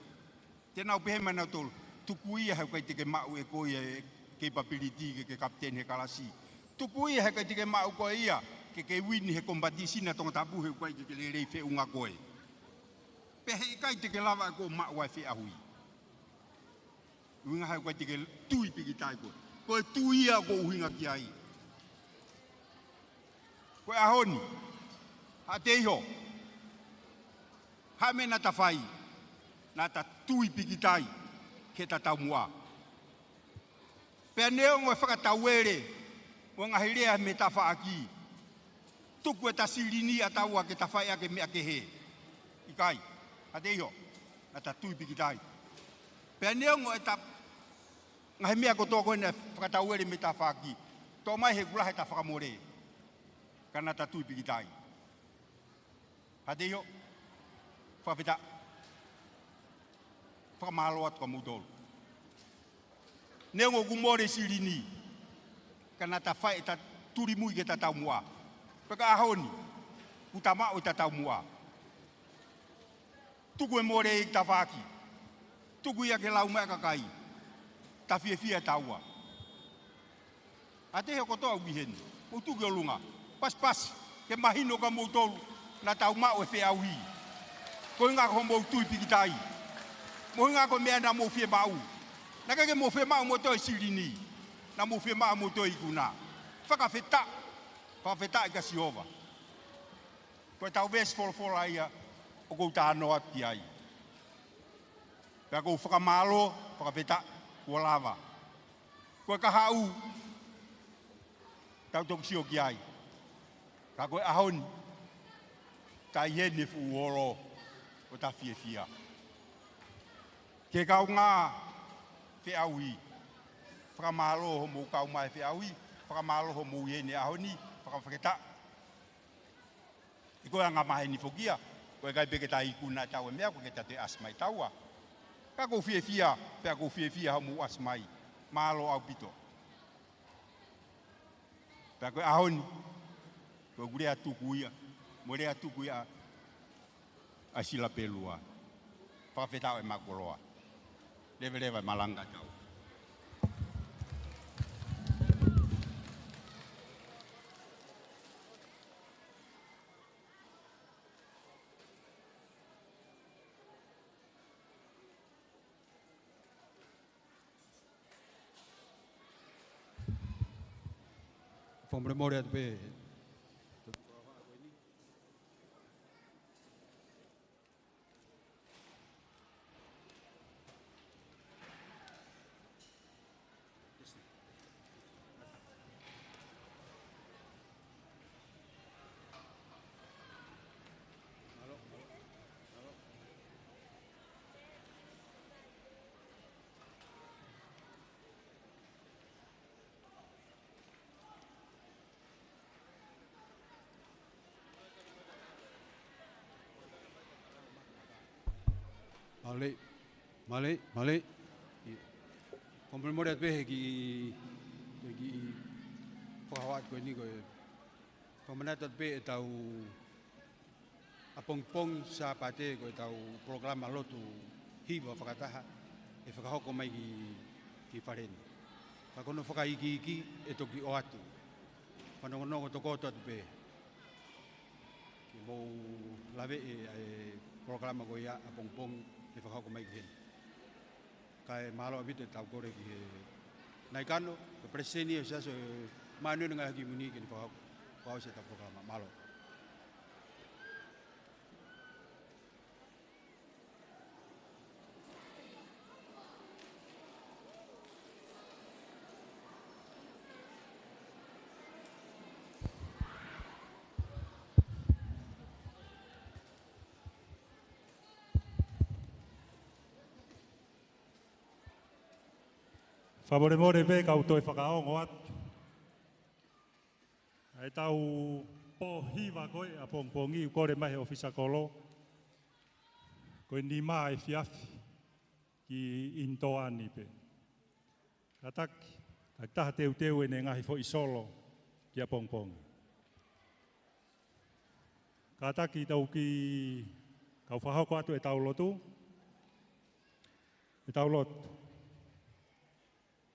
te nau pehē mai nautolu, tuku ia he ʻikai te ke maʻu ʻe koe ia e capability ke ke kapiteni he kalasi. Tuku ia he ʻikai te ke maʻu koe ia ke ke wini he competition ʻa Tongatapu he ʻikai ke ke lelei feʻunga koe. Pea he ʻikai te ke lava ʻe koe ʻo maʻu ʻa e feʻauhi. ʻUhinga he ʻikai te ke tui pikitai koe. Ko e tui ia ʻoku ou ʻuhinga ki ai. Ko e ʻaho ni, haʻate iho, ha meʻa naʻa ta fai, naʻa ta tui pikitai ki heʻeta taumuʻa. Pea neongo e fakatauele mo e ngaahi lea mei he tafaʻaki, tuku ʻeta silini ʻataua ke ta fai ʻaki e meʻa kehe. ʻIkai, haʻate iho, naʻa ta tui pikitai. Pea neongo ʻeta ngaahi meʻa kotoa ko ē naʻe fakatauele mei he tafaʻaki, toʻo mai he ʻoku lahi ʻeta fakamole, ka naʻa ta tui pikitai. Haʻate iho, fakafetaʻi, fakamālō atu kia moutolu. Neongo ʻoku mole e silini, ka naʻa ta fai ʻeta tulimui ki heʻeta taumuʻa. Pea ko e ʻaho ni, kuo ta maʻu ʻeta taumuʻa. Tuku e mole ʻi he tafaʻaki. Tuku ia ke lau mai ʻa e kakai. Ta fiefia ʻe taua. Haʻate iho kotoa ʻoku ʻi heni, mou tuʻu ki ʻolunga. Pasipasi, ke mahino kia moutolu naʻa tau maʻu e feʻauhi. Ko e ʻuhinga ko hoʻomou tui pikitai. Mo e ʻuhinga ko e meʻa naʻa mou fiemaʻu. Naʻe ʻikai ke mou fiemaʻu mo toe silini. Naʻa mou fiemaʻu mo toe ikuna. Fakafetaʻi, fakafetaʻi kia Sihova. Ko ʻetau veesi folofola ia ʻoku ou talanoa atu ki ai. Pea ʻoku ou fakamālō, fakafetaʻi, kuo lava. Ko e kahaʻu, tau toki sio ki ai. Ka ko e ʻaho ni, ta ʻi heni he fuʻu ʻolo, ʻo ta fiefia. Ki he kaungā feʻauhi, fakamālō hoʻomou kau mai he feʻauhi, fakamālō hoʻomou ʻi heni he ʻaho ni, fakafetaʻi. He ko e angamaheni foki ia, ko e ʻikai pē ke ta ikuna ʻe taua e meʻa, ko e ke ta te ʻasi mai taua. Ka ʻoku ou fiefia, pea ʻoku ou fiefia hoʻomou ʻasi mai. Mālō ʻaupito. Pea ko e ʻaho ni, ko ʻeku lea tuku ia, mo e lea tuku ia ʻa Sila Pelua. Fakafetaʻi e makoloa. Leveleva e malanga tau. Fakamolemole atu pē. Mālō, mālō, mālō. Fakamolemole atu pē he kiʻi, he kiʻi fakahā atu ko eni ko e fakamanatu atu pē ʻetau ʻapongipongi Sāpate ko ʻetau polokalama lotu hiva fakataha ʻe fakahoko mai ki, ki fale ni. Ka ko hono fakaikiiki ʻe toki ʻoatu. Fanongonongo tokoto atu pē ke mou laveʻi ʻa e polokalama ko ia ʻapongipongi ʻe fakahoko mai ki heni. Kae mālō ʻaupito ʻetau kole ki he Naikano, ko e palesiteni ʻo e Siasi ʻo e Māʻoniʻoni ʻi he Ngaahi ʻAho Kimui Ni ke ne fakahoko, fakaʻosi ʻetau polokalama. Mālō. Fakamolemole pē kau toe fakaongo atu. ʻA ʻetau pō hiva ko ē ʻapongipongi, ʻoku kole mai he ʻōfisa kolo, ko e nima efiafi ki ʻInitoa ni pē. Kātaki, takitaha teuteu ʻene ngaahi foʻi solo ki ʻapongipongi. Kātaki tau kiʻi kau fakahoko atu ʻetau lotu. ʻEtau lotu.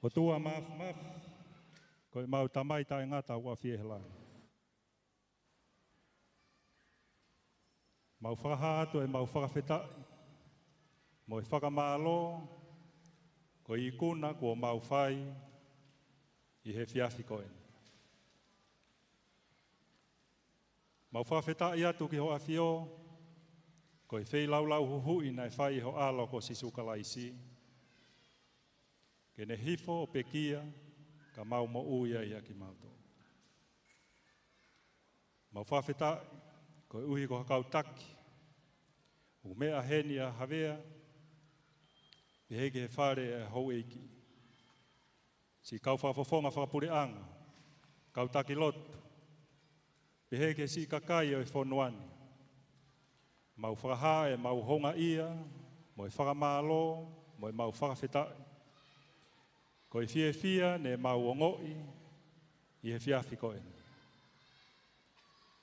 ʻOtua Māfimafi, ko ʻemau Tamai taʻengata ʻoku ʻafio ʻi he langi. Mau fakahā atu ʻemau fakafetaʻi mo e fakamālō, ko e ikuna kuo mau fai ʻi he efiafi ko eni. Mau fakafetaʻi atu ki hoʻo ʻAfio, ko e feilaulau huhuʻi naʻe fai ʻe ho ʻAlo ko Sīsū Kalaisi, ke ne hifo ʻo pekia, ka mau moʻui ai ʻiate kimautolu. Mau fakafetaʻi, koeʻuhi ko ha kau taki ʻoku meʻa heni ʻa Havea, pehē ki he fale ʻa e houʻeiki. Siʻi kau fakafofonga fakapuleʻanga, kau taki lotu, pehē ki he siʻi kakai ʻo e fonua ni. Mau fakahā ʻemau houngaʻia, mo e fakamālō, mo ʻemau fakafetaʻi. Ko e fiefia ne mau ongoʻi ʻi he efiafi ko eni.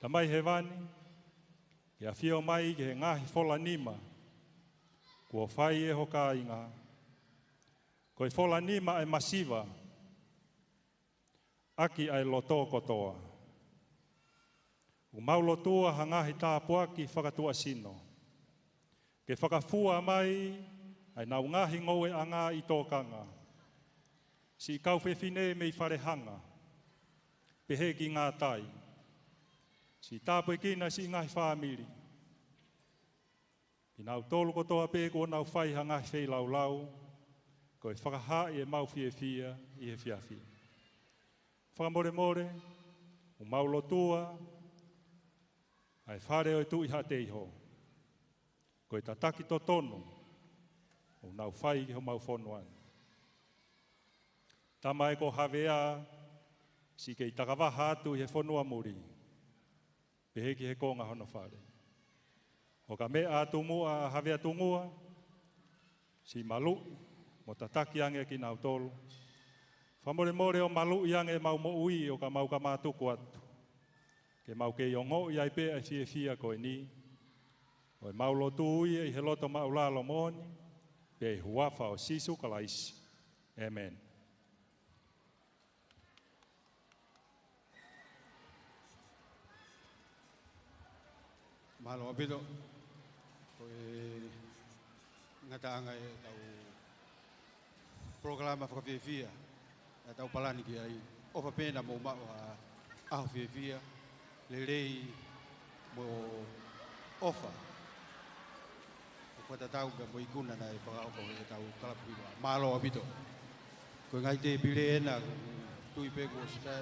Tamai Hēvani, ke ʻafio mai ki he ngaahi fola nima kuo fai ʻe ho kāinga. Ko e fola nima ʻa e masiva, ʻaki ʻa e loto kotoa. ʻOku mau lotua ha ngaahi tāpuaki fakatuʻasino, ke fakafua mai ʻa ʻenau ngaahi ngoueʻanga ʻi tōkanga. Siʻi kau fefine mei Falehanga, pehē ki Ngātai. Siʻi tāpuekina siʻi ngaahi fāmili. Kinautolu kotoa pē kuo nau fai ha ngaahi feilaulau, ko e fakahaaʻi ʻemau fiefia ʻi he efiafi. Fakamolemole, ʻoku mau lotua ʻa e fale ʻo e Tuʻi Haʻateiho, ko e tataki totonu ʻoku nau fai ki homau fonua ni. Tamai ko Havea, siʻi kei takavaha atu ʻi he fonua muli, pehē ki he konga hono fale. ʻO ka meʻa atu muʻa ʻa Havea Tungua, siʻi maluʻi mo tataki ange kinautolu. Fakamolemole ʻo maluʻi ange ʻemau moʻui ʻo ka mau ka mātuku atu, ke mau kei ongoʻi ai pē ʻa e fiefia ko eni. ʻOku mau lotua ia ʻi he loto māʻulalo moʻoni, pea ʻi he huafa ʻo Sīsū Kalaisi. ʻĒmeni. Mālō ʻaupito. Ko e ngataʻanga ʻetau polokalama fakafiefia, ʻetau palani ki ai. ʻOfa pē naʻa mou maʻu ha ʻaho fiefia, lelei mo ʻofa. ʻO fakatatau pea mo e ikuna naʻe fakahoko ʻe heʻetau kalapu hiva. Mālō ʻaupito. Ko e ngaahi tēpile ena, tui pē kuo ʻosi tae,